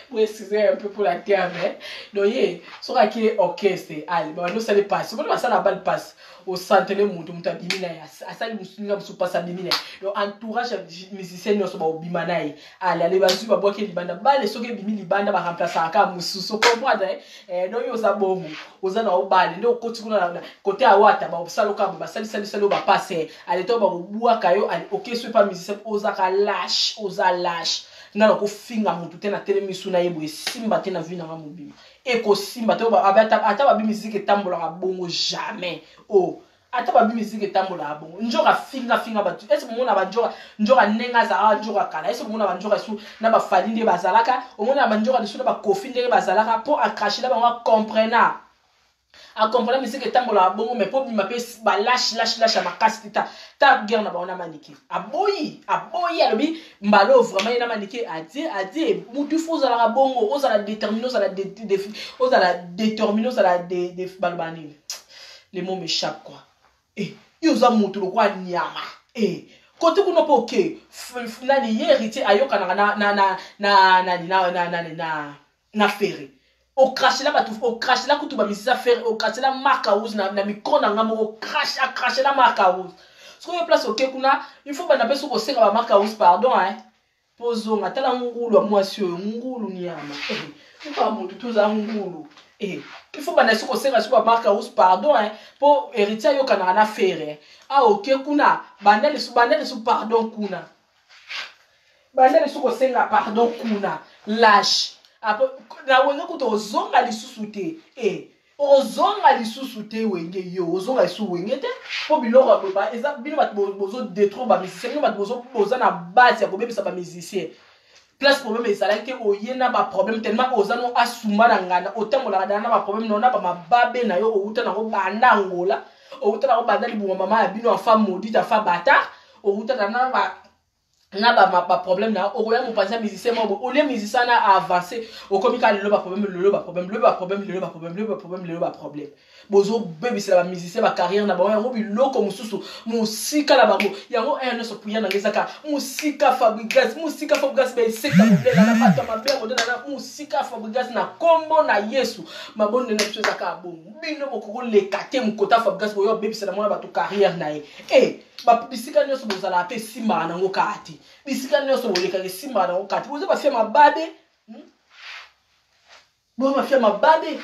Pour excuser un peu pour la terme, hein. Donc ye soki ake orchestre, ale babandi osali passe, omoni basala bale passe, osantele motu, moto abimi na ye, asali mosuninga mosusu passe, abimi na ye. Donc entourage ya musicien nyonso baobima na ye. Ale ale bazwi, babwaki libanda bale. Soki ebimi libanda, baremplaçaka kaka mosusu, comprendre eh? Donc yo oza bongo, oza na obale nde okoti kuna kote ya Wata, basala okaka basalisalisali oyo bapasse. Ale to bakobwaka yo, ale okesi epa musicien. Ozaka lâche, oza lâche. Nga nakofinga motu te, natelemi misu na ye boye, esimba te na vie nanga mobima, ekosimba te. Ata babi misike etambolaka bongo, jamais. O oh. Ata babi musique etambolaka bongo. Njoka finga finga bato. Est-ce bomona ba njoka, njoka ndenge azalaka njoka kala. Est-ce bomona ba njoka su na ba Fally nde bazalaka, omona ba njoka lisusu na ba Koffi ndenge bazalaka po a crachela bango a comprena. A comprena musique etambolaka bongo mais po bima pe ba lâche lâche lâche ya makasi te ta ta guerre na bango na Manike. Aboyi, aboyi alobi mbalo vraiment ye na Manike adie adie mutu faut ozalaka bongo, ozala déterminé, ozala de, ozala déterminé, ozala de, de baloba nini? Le mot m'échappe quoi. Eh, yo oza mutu lokola nyama. Eh, kote kuna po ke nani ye héritier ayokanaka na na na na nani na na nani na na Ferre. Okrachela bato, okrachela kutu ba misisa Ferre, okrachela Marc House na, na micro na nga moko crash, akrachela Marc House. Soki place oke kuna, il faut banda pe soki osenga ba Marc House pardon hein. Po zonga tala ngulu ya mwasi oyo ngulu niama eh oka mutu toza ngulu eh il faut banda soki osenga soki ba Marc House pardon hein po héritier ayokanaka na Ferre ah oke kuna banda lisu banda lisu pardon kuna banda lisu kosenga pardon kuna lâche apo na wenge kutu ozonga lisusu te eh Ozonga lisusu te wenge yo ozonga lisusu wenge te po biloko ya boye eza bino bato bozo detruire ba musicien bino bato bozo boza na base ya kobebisa ba musicien place problème ezalaki te oye na ba problème tellement oza no asumba na nganda otambolaka dana na ba problème na na ba mababe na yo owuta nango banda Angola owuta nango banda libuma mama ya bino afa maudite afa bâtard owuta na ba na ba, ba problème na okoya mopanzi ya musicien moko boye olie musicien na avance okomi kaka lelo ba problème lelo ba problème lelo ba problème lelo ba problème lelo ba problème lelo ba problème bozobebisela ba musicien ba carrière na bango yango biloko mosusu mosika na bango yango aya nyonso puya nanga ezaka mosika fabrigas mosika fabrigas baesekta modela na bato ya mabe ya modela na mosika fabrigas na kombo na yesu mabonde na biso ezaka bongo bino bokokoleka te mokota fabrigas boyo abebisela mwana bato carrière na ye e eh, Ba bisika nyonso bozalaka mpe esimbaka nango kaka te. Bisika nyonso bolekaka esimbaka nango kaka te. Boza bafia mababe. Boza bafia mababe.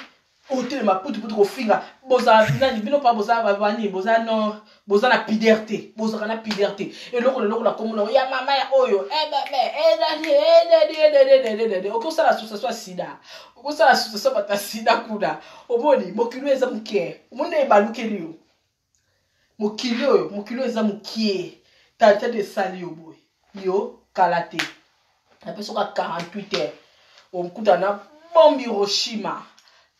Otelema putuputu kofinga. Bozala nani bino pa boza bani boza no boza na pudeur te. Bozalaka na pudeur te. Eloko na eloko na kombo nango ya mama ya oyo. Eh bebe eh dadi eh dadi eh dadi eh dadi eh dadi. Okosala association ya sida. Okosala association bato ya sida kuna. Omoni mokili oyo eza moke. Omoni nde ebalukeli yo. Mokili oyo, mokili oyo eza mukie. Tata de esali yo boye. Yo kala te. Napesi yo kaka 48 heures. Okuta na bombe Hiroshima.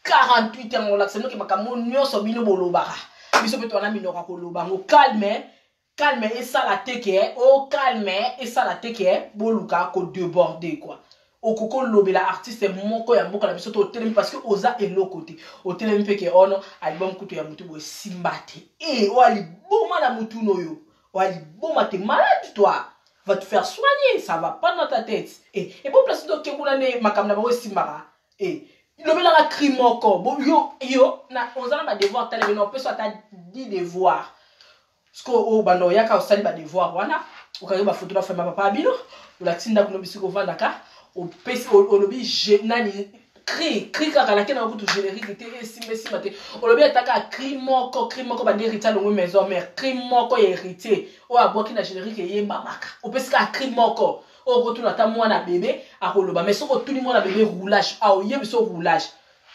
48 heures ngolakisa bino ke makambo nyonso bino bolobaka. Biso pe towana minoko ya koloba ngo calme. Calme esala te ke o oh, calme esala te ke boluka ko deborder quoi. Okoki olobela artiste moko ya mboka na biso to otelemi parce que oza eloko te. Otelemi pe ke ono oh album kutu ya mutu boye simba te. Eh oa liboma na mutu noyo. Oa liboma te malade toi. Va te faire soigner, ça va pas dans ta tête. Eh et bon place to ke kuna ne makambo na bango esimbaka. Eh lobelaka cri moko. Bo yo yo na oza na ba devoir telemi na opesa ata 10 devoir. Sikoyo oyo banda oyaka osali ba devoir wana okangi ba photo na famille ya papa bino olakisi ndako no bisika ovandaka opesi olobi je nani cri cri kaka nake na kutu générique te esimba esimba te olobi ata kaka cri moko cri moko bande héritier alongwe maison mère cri moko ya héritier oyo abwaki na générique eyembamaka opesi kaka cri moko oyo okotuna ata mwana bebe akoloba mais soki otuni mwana bebe roulage aoyebi so roulage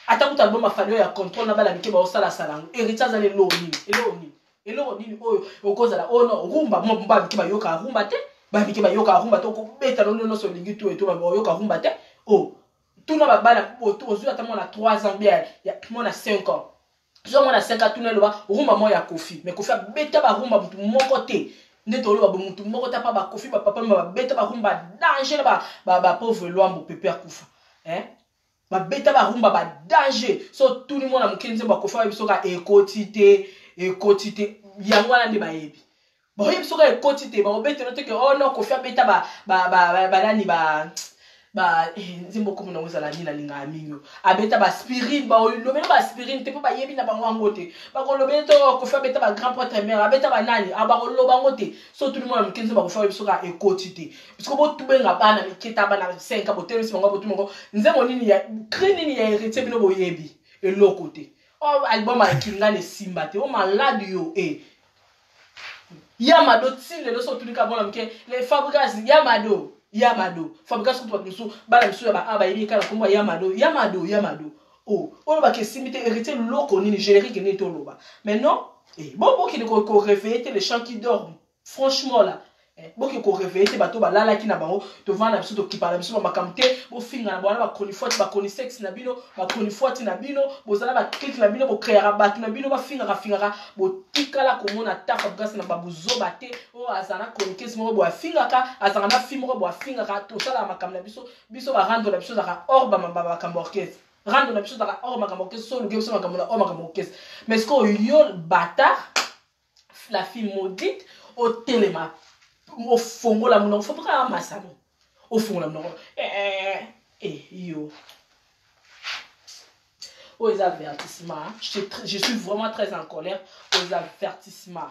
ata kutu album afali oyo ya contrôle na bana mike baosalasala yango héritier aza na eloko nini eloko nini Eloko nini oyo okozala oh non rumba mwa ba mike bayoka rumba te ba mike bayoka rumba te okobeta no nyonso olingi to eto bayoka rumba te oh tuna ba bana ozwi ata mwana 3 ans bien ya mwana 5 ans zwa mwana 5 ans tuna eloba rumba moko ya Koffi mais Koffi abeta ba rumba mutu moko te nde toloba bo mutu moko te pa ba Koffi ba papa ba beta ba rumba danger na ba ba, ba pauvre Luambo pepe akufa hein Ba beta ba rumba ba danger. So tuni mwana moke nzembo ya Koffi ayebi soka ekoti te, ekoti te. Yango wana nde bayebi. Bayebi soka ekoti te, bakobetela te ke oh non Koffi abeta ba ba ba ba nani ba ba eh, nzembo kombo nango ezala nini nalingaka mingi oyo abeta ba aspirine balobela ba aspirine te mpo bayebi na bango yango te bakolobela te oh, Koffi abeta ba grand prêtre mère abeta banani ah, bakoloba yango te so otuni mwana moke nzembo ya Koffi ayebi soka ekoti te Siko botubenga bana mike ta bana 5 botelemisi bango botu bango nzembo nini ya cri nini ya héritier bino boyebi eloko te. Oh album ya Kingani esimba te. Oh malade yo eh. Ya Mado ti lelo so otuni ka mwana moke le Fabregas ya Mado ya Mado Fabregas kutu bato mosusu bana misusu ya ba a bayebi kaka na kombo ya Mado ya Mado ya Mado oh olobaka esimbi te héritier loko nini générique nini toloba mais non. Eh, bo bokende koreveille te les champs qui dorment franchement là. Eh, boke koreveille te bato balalaki na bango. Tovanda na biso, tokipaka na biso bamakambo te. Bofinga na bango na bachronifuati, bachronisexe na bino, bachronifuati na bino. Bozala bacrike na bino, bocréaka bato na bino, bafingaka fingaka. Botikala komona ta Fabrigas na babuzoba te. Oyo azala na chroniqueuse moko boye afingaka, azalaka na fille moko boye afingaka. Tosalaka makambo na biso. Biso barando na biso ezalaka or bamakambo orchestre. Rando na biso ezalaka or makambo orchestre. So oluki biso makambo na or makambo orchestre. Mais ce que yo bâtard, la fille maudite, otelema, ofongola monoko, fo kaka masano, ofongola monoko. Eh, eh, yo oyo eza avertissement. Je suis vraiment très en colère. Oyo eza avertissement.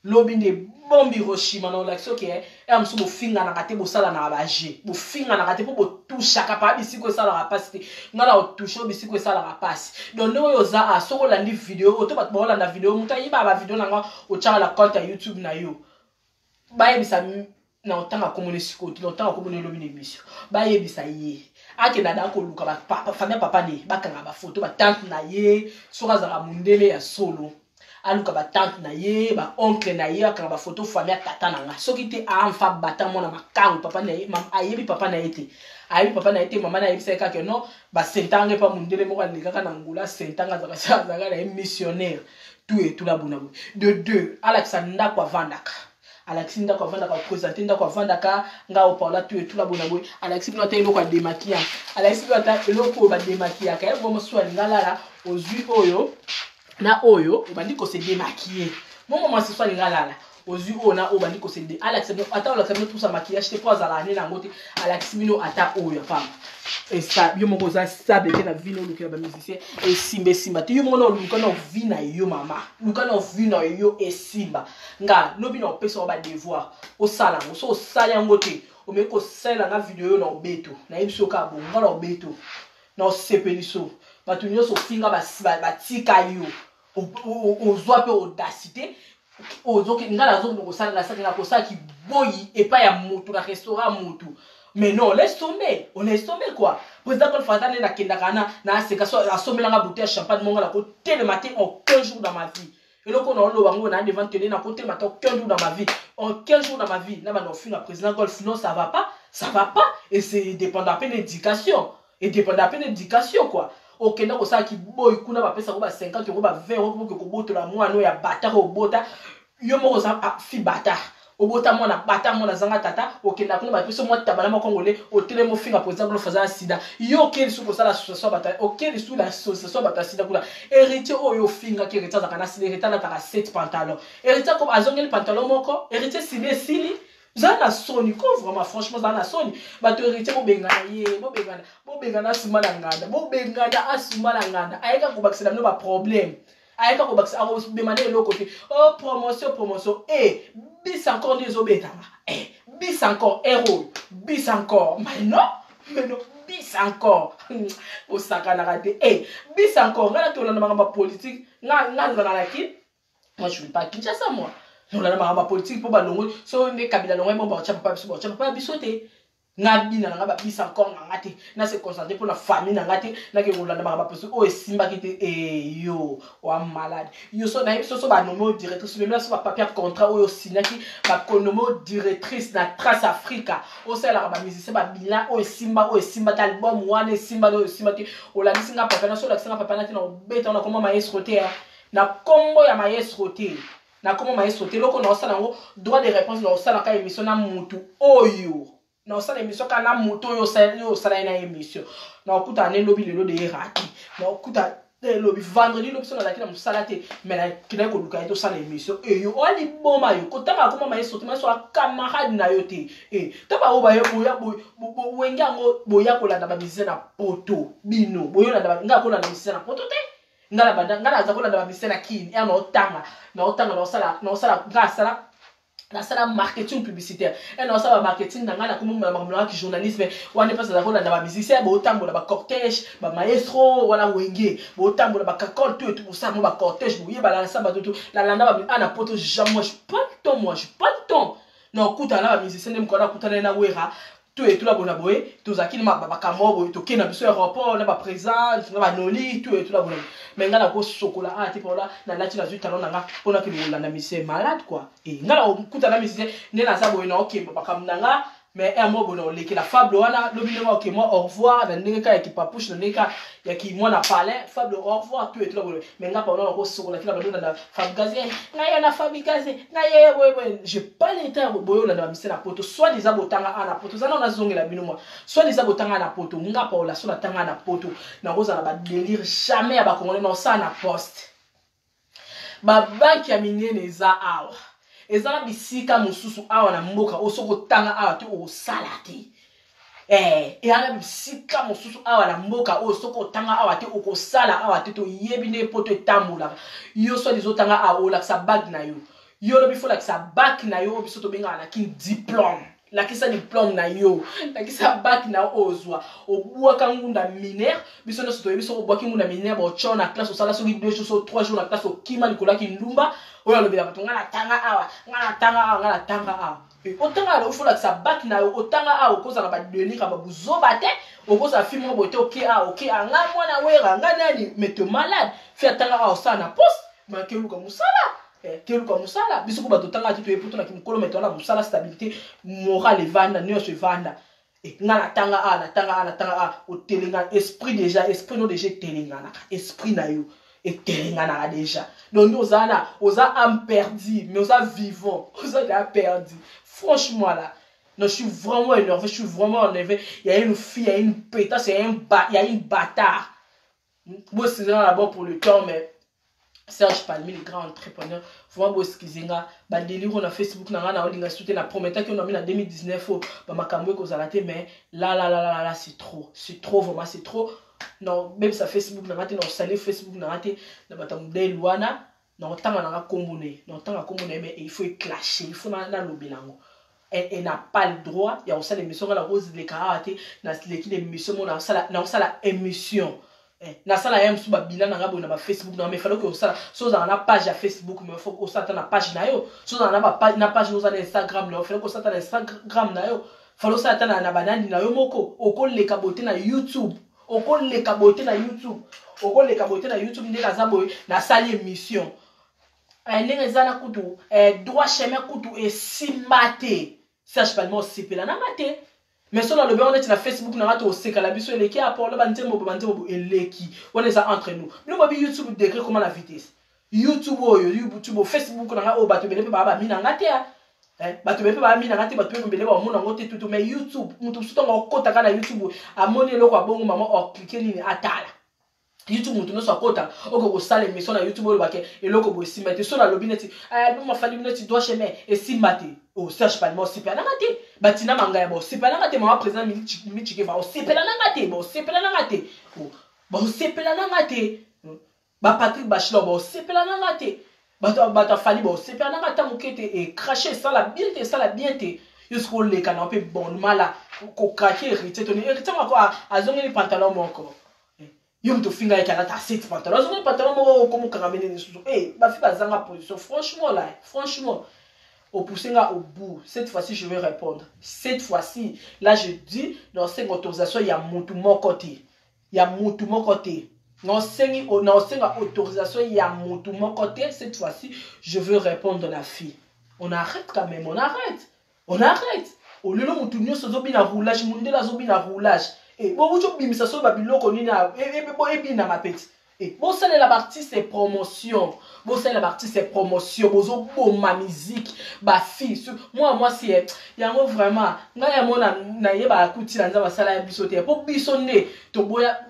Lobi nde bombe Hiroshima na olakisi oke ya mosusu. Bofinganaka te, bosalanaka baje, bofinganaka te mpo botushaka pa bisiko esalaka mpasi te. Ngai na otouche oyo bisiko esalaka mpasi. Donc ndenge oyo oza a, soki olandi video oyo to bato baolanda video, moto ayebaka bavideo na nga, otyaka na compte ya YouTube na yo, bayebisa na otanga komona sikoyo te, na otanga komona elobi na émission. Bayebisa ye akenda da koluka famille ya papa ne, bakanga bafoto batante na ye. Soki azalaka mondele ya solo, aluka batante na ye, baoncle na ye, akanga bafoto famille ya tata na nga. Soki te, amfa bata mwana makangu papa na ye ayebi papa na ye te, ayebi papa na ye te. Mama na ayebisa ye kaka non, basentanga epa mondele moko alekaka na ngula, asentanga, azalaka na ye missionnaire, tout et tout la bona boye. De deux, alakisa ndako avandaka, alakisi ndako avandaka, opresente ndako avandaka. Nga opaola tu etula bona boye, alakisi bino ata eloko ya démaquillant, alakisi bino ata eloko oyo badémaquillaka ye. Bongo mosusu alinga lala, ozwi oyo na oyo, obandi kose démaquiller. Mongo mwasi so alinga lala, ozwi oyo na oyo, obandi kose. Alakisa bino ata, olakisa bino tusa maquillage te mpo azala ane nango te. Alakisi bino ata oyo ya pamba. Esa yo moko oza stable te na vie na, olukela bamusicien esimba, esimba te. Yo moko na oluka na vie na yo, mama, luka na vie na yo esimba. Nga lobi na opesa wa badevoir, osala yango. So osali yango te, omeki kosalela nga video oyo na obeto. Nayebi so kaka bongo, nga na obeto na osepeliso bato nyonso ofinga batika yo. Ozwa mpe audacité, nga nazokende kosala, nasakenda kosala kiboyi epai ya motu na restaurant motu. Mais non, laisse tomber, on laisse tomber quoi. Président Paul Fata nde nakendaka na naseka so asombelanga bouteille ya champagne monga, nakotelema te aucun jour dans ma vie. Eloko na oloba ngo na devant télé, nakotelema te aucun jour dans ma vie, aucun jour dans ma vie na banda ofinga président Golf. Non, ça va pas, ça va pas. Et c'est dépendant pe d'éducation, et dépendant pe d'éducation quoi. Okenda kosala kiboyi kuna, bapesako ba 50 euro, ba 20 euro, poke kobotola mwana oyo ya bâtard. Obota yo moko, oza fi bâtard, obota mwana bata, mwana azanga tata. Okenda kuna, bapesi mwa taba na makongole, otelemi ofinga président Golf aza na sida. Yo oke lisusu kosala association ya bato, oke lisusu na association ya bato ya sida kuna. Héritier oyo ofingaki, Héritier azalaka na sida? Héritier alataka 7 pantalon, Héritier azongeli pantalon moko, Héritier sida esili. Zala na soni ko, vraiment, franchement, zala na soni. Bato Héritier, bobengana ye, bobengana, bobengana asuma na nganda, bobengana asuma na nganda. Ayeka kobakisela bino baproblème, ayeka kobakisa, akobema na eloko te. Oh, promotion, promotion e bis encore nde ezobetama e bis encore ero bis encore. Mais non, mais non, bis encore bosakanaka te e bis encore. Ngai natolanda makambo ya politique, nga nazalaka na Kini. Moi, je vais pas à Kinshasa. Moi, nolanda makambo ya politique mpo balongoli so nde Kabila longoi mo, baotya papa biso, baotya papa biso te. Nga bina na nga babisa encore na nga te, na se concentre mpo na famille na nga te. Nake kolanda makambo ya politique oyo esimbaki te. E yo wa malade, yo so nayebi so banome o directrice, memela so bapapier ya contrat oyo osignaki, bakonome o directrice na Trace Africa, osalelaka bamusicien babila oyo esimba, oyo esimba te, album wana esimba, oyo esimba te. Olakisi nga papier na so, olakisi nga papier na te, na kobeta wana koma maestro te, na kombo ya maestro te, na kombo maestro te. Eloko na osala yango, droit de réponse, na osalaka émission na mutu oyo, na osala émission kaka na moto oyo osala ye na émission. Na okutana ne lobi, lelo de eraki, na okuta lobi vendredi, lobi so nazalaki na mosala te, mais nakendaki koluka ye, tosala émission. Eyo oya liboma yo kotanga akoma maestro te, maestro acamarade na yo te. E ta baoyo baye boya wenge yango, boya kolanda bamusicien na poto. Bino boyolanda, ngai akolanda musicien na poto te. Ngai na banda, ngai naza kolanda bamusicien na Kini ya naotanga, naotanga, naosala, naosala, ngai asala, nasala marketing publicitaire e naosala bamarketing na ngai, nakomi makambo nangaki journalisme wana. Mpasi aza kolanda bamusicien, botambola bacortège, bamaestro wana wenge, botambola bakakole to etu, bosala mo bacortège, boyebala na samba toto nalanda a na poto. Jamais, moi, j'ai pas le temps, moi, j'ai pas le temps. Na okutana na bamusicien nde mokolo nakutana na Wera. To etula bona boye, tozalaki na makambo oyo boye, tokei na biso aéroport na baprésent na banoli to etula bona boye. Mais ngai nakosokola awa te Paola, nalati nazwi talon na nga mpo nakende kolanda musicien malade quoi. E ngai nakokuta na musicien nde naza boye, naokemba makambo na nga, mais heure moko boye naolekela fable wana lobi ndenge oke mwa au revoir na ndenge kaka ya kipapouche, na ndenge kaka ya kimwana palin fable au revoir to etula boye. Mais nga Paola nakosokola te na bandona na Fabrigaze, ngai yo na Fabrigaze, ngai ye boye boye. J'ai pas l'état ya boye olanda bamise na poto, soit disant botanga a na poto, zana nazongela bino mwa, soit disant botanga na poto. Nga Paola so natanga na poto, nakozala ba délire jamais ya bakongole na osala na poste. Babanki ya minene eza awa, eza na bisika mosusu awa na mboka oyo soki otanga awa te okosala te. Eya na bisika mosusu awa na mboka oyo soki otanga awa te okosala awa te. Toyebi nde poto etambolaka. Yo soit ozotanga awa, olakisa bac na yo, yo lobi fo lakisa bac na yo, oyo biso tobengaka na kini diplôme. Lakisa diplôme na yo, lakisa bac na yo oyo ozwa. Obwaka ngunda minere, biso nyonso toyebi soki obwaki ngunda minere, baotya na classe, osala soki 2 jours so 3 jours na classe, okima likolo ya kindumba oyo alobela bato: ngai natanga awa, ngai natanga awa, ngai natanga awa. Otanga awa, ofo olakisa bac na yo. Otanga awa, okozala badélire ya babuzoba te, okozala fi moko boye te. Oke awa, oke awa, ngai mwana Wera, ngai nani, mais te malade. Fi atanga awa, osala na poste, mais keluka mosala, keluka mosala. Biso ko bato otanga te, toye poto na kimokolo, mais toala mosala, stabilité morale evanda, nyonso evanda. Nga natanga awa, natanga awa, natanga awa, otelengana esprit déjà, esprit no déjà etelenganaka, esprit na yo etelenganaka déjà. Donc nde oza na oza âme perdue, mais oza vivant, oza déjà perdu. Franchement là, non, je suis vraiment énervé, je suis vraiment énervé. Il y a une fille, il y a une pétasse, il y a une bâtard. Bon, c'est d'abord pour le temps, mais Serge Palmi, le grand entrepreneur, vraiment bo excuse nga, ba délire na Facebook na nga na olinga soute na prometaki on na 2019 o ba makambo ekozala te, mais là là là là là, c'est trop, c'est trop, vraiment c'est trop. Non, même sa Facebook na nga te, na osali Facebook na nga te na bato modèle wana, na otanga na nga kombo na ye, na otanga kombo na ye, mais il faut éclasher, il faut nalobela yango. Elle n'a pas le droit ya kosala émission. Nga nakozileka awa te, naleki na émission mo, nakosala émission, nasala ye mosusu babila na nga boye na bafacebook na nga, mais fallait que osala so ozala na page ya Facebook, mais faut osala ata na page na yo. So ozala na page, oza na Instagram na yo, fallait kosala ata na Instagram na yo, fallait osala ata na banani na yo moko. Okoleka boye te na YouTube, okoleka boye te na YouTube, okoleka boye te na YouTube. Ndenge aza boye, nasali émission, ndenge eza na kutu droit chemin kutu esimba te. Serge Palma, osepela nanga te, mais so nalobi yango neti na Facebook nanga te, osekala biso eleki apolo banzembo bo banzembo bo eleki wana eza entre nous. Bino bobi YouTube degré koma na vitesse YouTube oyo, YouTube oyo, Facebook nanga oyo, bato ebele mpe baa bami nanga te, bato ebele mpe bami nanga te, bato mpe ebele bamona yango te tutu. Mais YouTube, moto mosusu ntango akotaka na YouTube, amoni eloko abongo mama oclique nini, atala YouTube. Moto nyonso akota okoki kosala émission na YouTube oyo olobake eloko boye esimba te. So nalobi neti album afali neti droit chemin esimba te, o Serge Palma osepela nanga te, batina mangaya baosepela nanga te, mama président Michikeva osepela nanga te, baosepela nanga te, baosepela nanga te, baPatrick Bachilor baosepela nanga te, bato afali baosepela nanga ata moke te. Ecrache esala bien te, esala bien te. Yo soki oleka na mpe bonnement la kokrake Héritier, toni Héritier moko azongeli pantalon moko, yo moto ofinga yeke alata aseti pantalon, azongeli pantalon moko, okomokanga mene lisusu. E bafi bazanga position, franchement là, franchement opousse nga au bout. Cette fois-ci je vais répondre, cette fois-ci là je dis, naosenga autorisation ya mutu moko te, ya mutu moko te, naosengi, naosenga autorisation ya mutu moko te. Cette fois-ci je veux répondre la fille. On arrête quand même, on arrête, on arrête. Olelo mutu nyonso azobina roulage, mundele azobina roulage. Bowuti obimisa so babiloko nini ebinama peti. Bosalela baartiste promotion, bosalela baartiste promotion, bozoboma musique. Bafille, mwana mwasi yango vraiment ngai yango nayebaka kutila Nzambe asala ya biso te, mpo biso nde toboya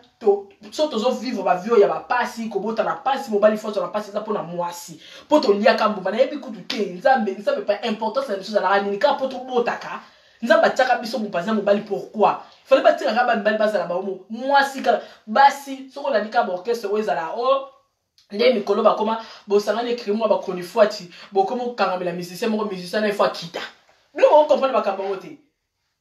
so tozovivre bavie oyo ya bapasi, kobota na pasi, mobali foto na pasi, eza mpona mwasi, mpo toliaka mbuma. Nayebi kutu te Nzambe, Nzambe pa importance na biso ezalaka nini? Kaka mpo tobotaka, Nzambe atiaka biso mopanzi ya mobali. Pourquoi fallait batikaka bamibali bazala bango mwasi kaka basi? Soki olandi kaka baorchestre oyo ezala o nde mikolo bakoma bosangani ekri mwa bachronifuati, bokoma okangamela musicien moko, musicien na ifo akita. Bino bocomprendre makambo yango te,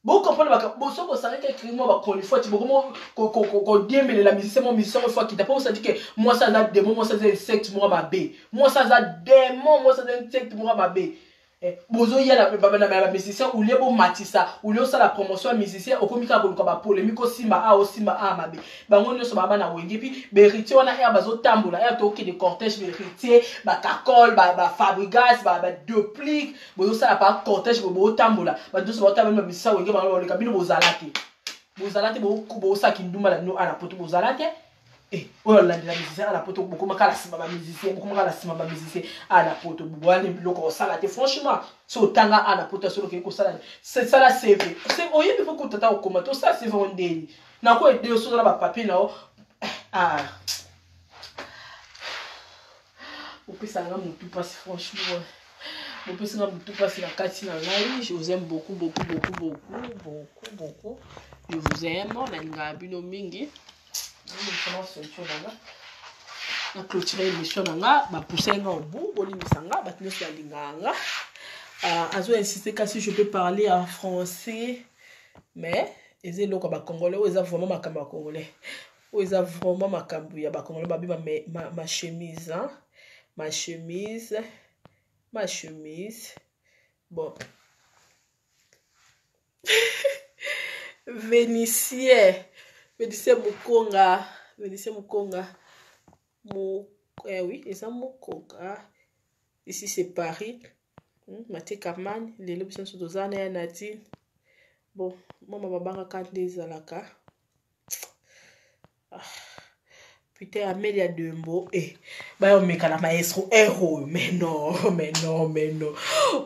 bocomprendre makambo. Soki bosangaki ekri mwa bachronifuati, bokoma kodiembelela musicien moko, musicien moko ifo akita, mpo bosadi ke mwasi aza démon, mwasi aza insecte moko mabe, mwasi aza démon, mwasi aza insecte moko mabe. Eh, bozoya na bamusicien olie bomatisa olie osala promotion ya musicien okomi kaka koluka bapolémique osimba a osimba a mabe bango nyonso baa bana wenge puis beritier wana ere bazotambola ere tokende cortège beritier bakakol bafabrigas badeplique bozosala pa cortège botambola bato nyonso baotambola bamusicien wenge bango baleka bino bozala te bozala te bosala kindumba na bino ana poto bozala te Eh, oyo alandela musicien ala poto bokoma kala nsima bamusicien bokoma kala nsima bamusicien ala poto bwani biloko kosala te franchement so otanga ala poto asolo okei kosala sala cv oyebi fo kuta ata okoma te osala cv o ndeni nako ede yo sozala bapapier na yo ah. opesa nga motu mpasi franchement bopesi nga motu mpasi na kati na ngai. Je vous aime beaucoup, beaucoup, beaucoup, beaucoup, beaucoup, beaucoup. Je vous aime, nalingaka bino mingi. Ceinture na nga na clôture émission na nga, bapousse nga obu, bolimbisa nga, bato nyonso balingaka nga. Azo insiste kasi je peux parler en français, mais eza eloko ya bacongolais oyo, eza vraiment makambo ya bacongolais oyo, eza vraiment makambo ya bacongolais. Babi ma, ma, ma chemise, hein? Ma chemise, ma chemise. Bon, Vénicien, Vénicien Mokonga, Vénicien Mokonga Mo, eh oui, eza Mokonga. Ici c'est Paris. Matie Carman, lelo biso nyonso toza na ya Nadine. Bon, mama babangaka nde ezalaka. Ah. Putain, Amelia Dembo, eh, bayomeka na maestro ero, mais non, mais non, mais non.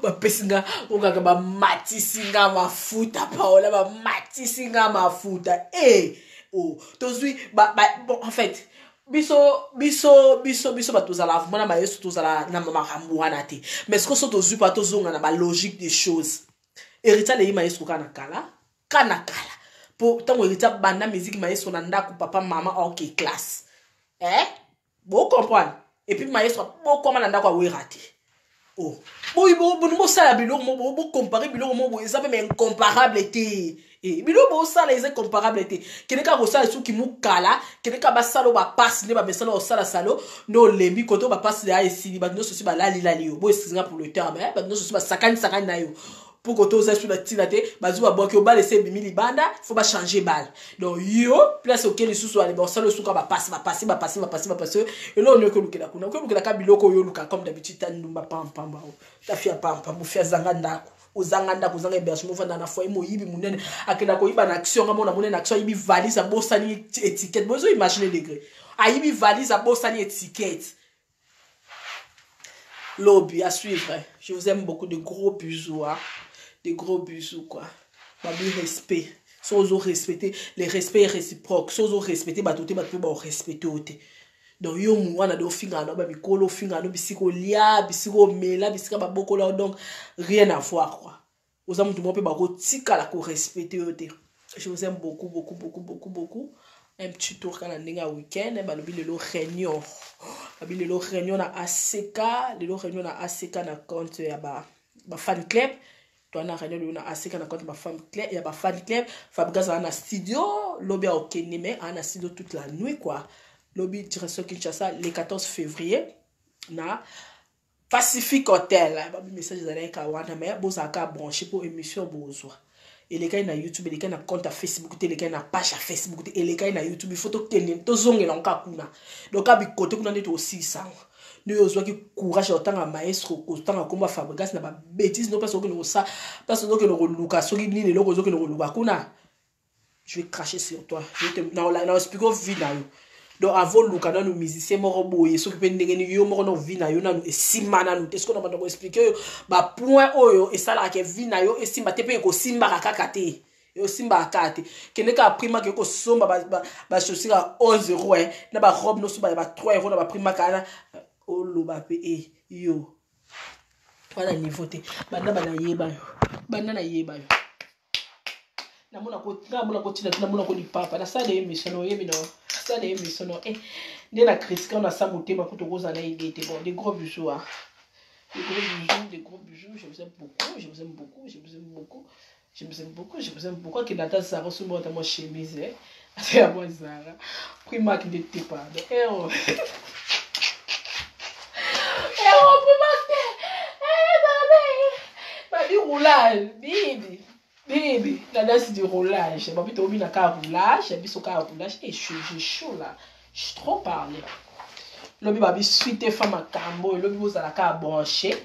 Bapesi nga okaka, bamatisi nga mafuta, Paola, bamatisi nga mafuta. Eh, oh, tozwi ba, ba, bon, en fait, biso biso biso biso bato tozala vraiment na mayeso, tozala na makambo wana te, mais sikoyo so tozwi mpa tozonga na balogique des choses. Héritier alei maestro kaka na kala, ka na kala, mpo ntango Héritier banda musique, maestro na ndako, papa mama ok classe, eh? Bocomprendre. Et puis maestro bokoma na ndako awera te. Oh, boyi boni bosala biloko mo bocompare biloko mo boye, eza meme incomparable te. E biloko bosala eza comparable te. Kende kaka kosala soki mokala, kende kaka basala oyo bapasi nde bamesala kosala salo nde olembi kote oyo bapasi ya esili, bato nyonso si balalilali yo. Bo excuse nga pour le terme, eh? Bato nyonso si basakani sakani na yo mpo kote oza su na ntina te, bazwi babwaki yo bale ese ebimi libanda, fo bachange bale. Donc yo place oke lisusu ale basala osuka bapasi bapasi bapasi bapasi bapasi. Eloko nini okolukela kuna? Okolukela biloko oyo oluka comme d'habitude, ta ndumba pampamba o ta fia pampamba, ofi azanga ndako, ozanga ndako, ozanga hébergement, ovanda na foyer. Moyibi monene akenda koyiba na Action. Nga mona monene Action, ayibi valise, abosani étiquette. Bozo imagine degré, ayibi valise, abosani étiquette. Lobby à suivre. Je vous aime beaucoup, de gros bisous, hein? De gros bisous quoi. Babi respect, so ozo respecter, le respect est réciproque. So ozo respecter bato te, bato mpe baorespecte yo te. Donc yo mu wana de ofingaka na bamikolo, ofingaka no bisika olia, bisika omela, bisika babokola. Donc rien à voir quoi. Oza motu moko mpe bakotikala korespecte yo te. Je vous aime beaucoup, beaucoup, beaucoup, beaucoup, beaucoup. Un petit tour kaka na ndenge ya week-end. Balobi lelo réunion, babi lelo réunion na ACK, lelo réunion na ACK na compte ya ba fan club. Toa na réunion lelo na ACK na compte bafan club, ya bafan club. Fabrigas aza na studio lobi, aokende mais aza na studio toute la nuit quoi. Lobi direction Kinshasa le 14 février na Pacific Hotel. Babi message ezalaki ka wana, mais bozalaka branché mpo émission bozwa elekai na YouTube, elekai na compte ya Facebook te, elekai na page ya Facebook te, elekai na YouTube. Il faut tokende tozongela ngo kaka kuna. Donc ka bikote kuna nde tokosilisa yango. Nde oyo ozwaki courage ya kotanga maestro, kotanga nkombo ya Fabrigas na babétise no, place okende kosa, place ozokende koluka soki nini, eloko ozokende koluka kuna, je vais cracher sur toi. Je te na expliquer vie na yo. Donc avant luka nanu musicien moko boye, soki mpe ndenge nini, yo moko na vie na yo nanu esimba nanu te. Soki na banda koexplike oyo bapoint oyo esalaka ke vie na yo esimba te, mpe ekosimbaka kaka te, esimbaka kaka te. Kende kaka Primark, ekosomba bachaussure ya 11 euro na barobe nyonso ya ba 3 euro na baPrimark wana. Oloba mpe e yo wana niveau te. Banda banayeba yo, banda nayeba yo, namona kotina te, namona kolipapa. Nasala émission na oyebi, na nasala émission na eh, nde na critique na sa motema kutu okozala na idée te. Bon, des gros bisous, hein. Des gros bisous, des gros bisous. Je vous aime beaucoup, je vous aime beaucoup, je vous aime beaucoup, je vous aime beaucoup, je vous aime beaucoup. Akende ata Zara, osomba ata mwa chemise, eh, ata ya mwa Zara, Primark nde te, pardon. Eh, oh. Eh, oh, Primark te. Eh, babe. Babi roulage bibi bibi la danse du roulage. Babi tobina ka roulage, biso ka roulage. Et je j'ai chaud là, j'ai trop parlé. Lobi babi suite fa makambo, lobi bozala ka branché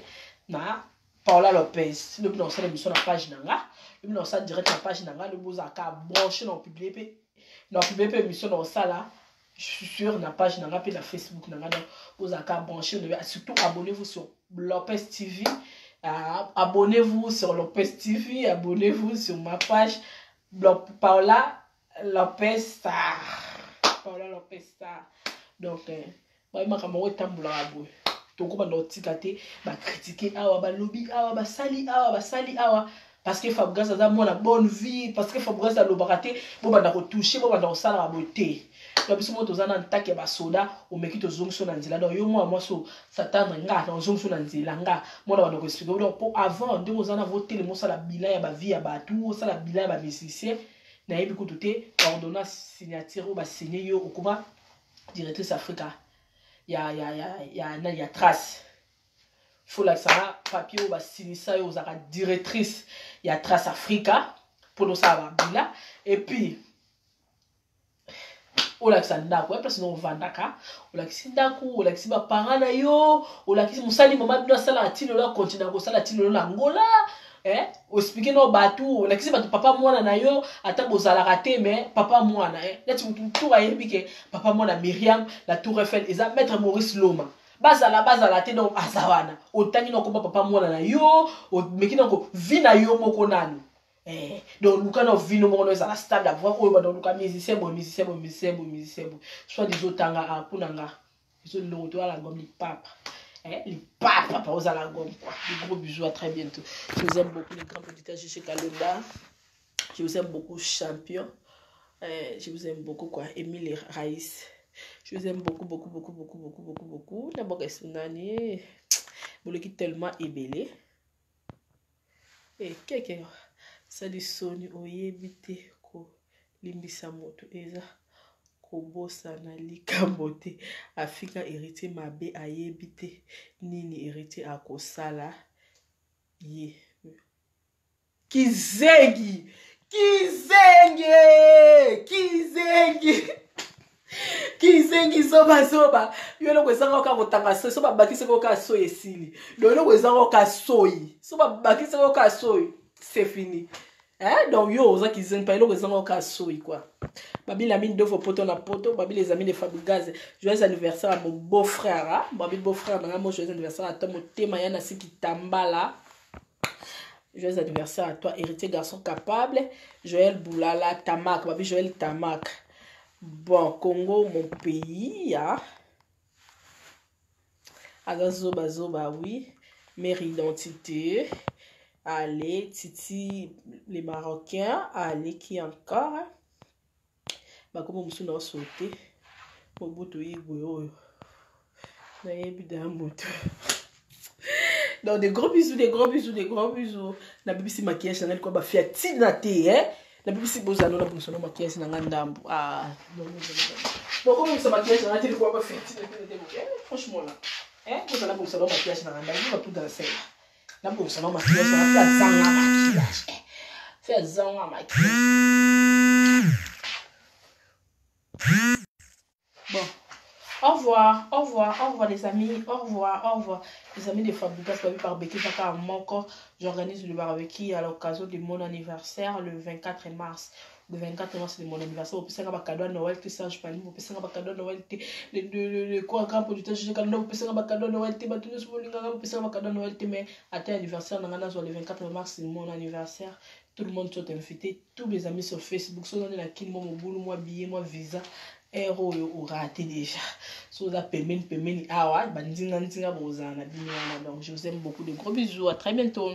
na Paola Lopez. Lobi na osala émission na page na nga, lobi na osala direct na page na nga, lobi bozala ka branché na publier pe na publier pe émission na osala. Je suis sûr na page na nga pe na Facebook na nga, donc bozala ka branché, surtout abonnez-vous sur Lopez TV. Abonnez-vous sur Lopez TV, abonnez-vous sur ma page Paola Lopez Star. Paola Lopez Star. Donc, bayi makambo yango etambolaka boye, tokobanda kotika te bakritike awa, balobi awa, basali awa, basali awa, parce que Fabregas aza mwana bonne vie, parce que Fabregas alobaka te, bobanda kotouche, bobanda kosalaka boye te. Donc biso moko toza na ntake ya basoda, omeki tozongiso na nzela. Donc yo mwana mwasi oyo satandre nga na ozongiso na nzela, nga mwana banda koexplike. Donc po avant ndenge oza na votelema, osala bilan ya bavie ya bato, osala bilan ya bamusicien, nayebi kutu te ordonnance signature oyo basigne yo okoma directrice Africa ya ya ya ya nani ya Trace. Faut lakisa papier oyo basinisa yo ozalaka directrice ya Trace Africa mpona osala babila, et puis olakisa ndako ya place na ovandaka, olakisi ndako, olakisi baparent na yo, olakisi mosali mama bino asalaka ti lelo, akontinue kosala ti lelo na Angola, eh? Oexplike no bato, olakisi bato papa mwana na yo, ata bozalaka te, mais papa mwana, eh? Neti motu tour ayebi ke papa mwana Myriam la Tour Eiffel eza maître Maurice Loma, bazala bazala te. Donc aza wana, otangi na komba papa mwana na yo, omeki na ko vi na yo moko nanu. Donc luka na vino moko no ezala stable avant oyo banda luka musicien boye, musicien boye, musicien boye, musicien boye, soit disant otanga a mpona nga ezolongo toyala gomme lipapa. Lipapa pa ozala gomme quoi. Des gros bisous, à très bientôt. Je vous aime beaucoup, les grands producteurs Gigi Kalonda, je vous aime beaucoup, champion. Je vous aime beaucoup quoi. Emile Raïs, je vous aime beaucoup, beaucoup, beaucoup, beaucoup, beaucoup, beaucoup, beaucoup. D'abord esunani boleki tellement ebele. Keke sali soni, oyebi te kolimbisa moto eza kobosana likambo te. Afika Héritier mabe, ayebi te nini Héritier akosala ye. Kizengi, kizengi, kizengi, kizengi, zoba, zoba. Yo eloko ezanga kaka kotanga soyi, so babakisi kaka soyi esili. Donc eloko ezanga kaka soyi, so babakisi kaka soyi, c'est fini, hein? Donc yo oza kizengi pa eloko ezanga kaka soyi quoi. Babi Lamine Dovo poto na poto, babi les amis de Fabregas, joyeux anniversaire à mon beau frère, hein? Babi beau frère na mo, joyeux anniversaire à toi, motema ya na siki tambala. Joyeux anniversaire à toi, héritier garçon capable, Joël Boulala Tamak, babi Joël Tamak. Bon, Congo, mon pays, hein? Aza zoba zoba, oui. Mère identité. Allez, Titi, les Marocains. Allez, qui encore? Bakoma mosusu na osote. Mobutu Igwe oyo. Nayebi da moto. Donc des gros bisous, des gros bisous, des gros bisous. Nabibisi maquillage na ngai kwa bafia tina te, hein? Nabibisi bozalo na bongisa no maquillage na ngai ndambo. Ah, non, non, non, non. Bon, comment ça maquillage na ngai te kwa bafia tina te, eh, franchement là. Eh, bozala bongisa no maquillage na ngai ndambo, ba poudre sel. Na bongisa no maquillage na ngai zanga maquillage. Eh, fait zanga maquillage. Bon, au revoir, au revoir, au revoir les amis, au revoir, au revoir. Les amis de Fabregas, Babi Barbecue, Papa Moko, j'organise le barbecue à l'occasion de mon anniversaire le 24 mars. Le 24 mars, c'est mon anniversaire. Vous pouvez faire un cadeau à Noël, tout ça, je parle. Vous pouvez faire un cadeau à Noël, le quoi, grand producteur, je sais pas, vous pouvez faire un cadeau à Noël, vous pouvez faire un cadeau à Noël, mais à tel anniversaire, le 24 mars, c'est mon anniversaire. Tout le monde sont invités, tous mes amis sur Facebook, sont dans la kin, moi, mon boulot, moi, billet, moi, visa. Ero oyo oraté déjà. So oza pembeni pembeni awa, bandinga ndinga bozala na bino wana. Donc je vous aime beaucoup, de gros bisous, à très bientôt.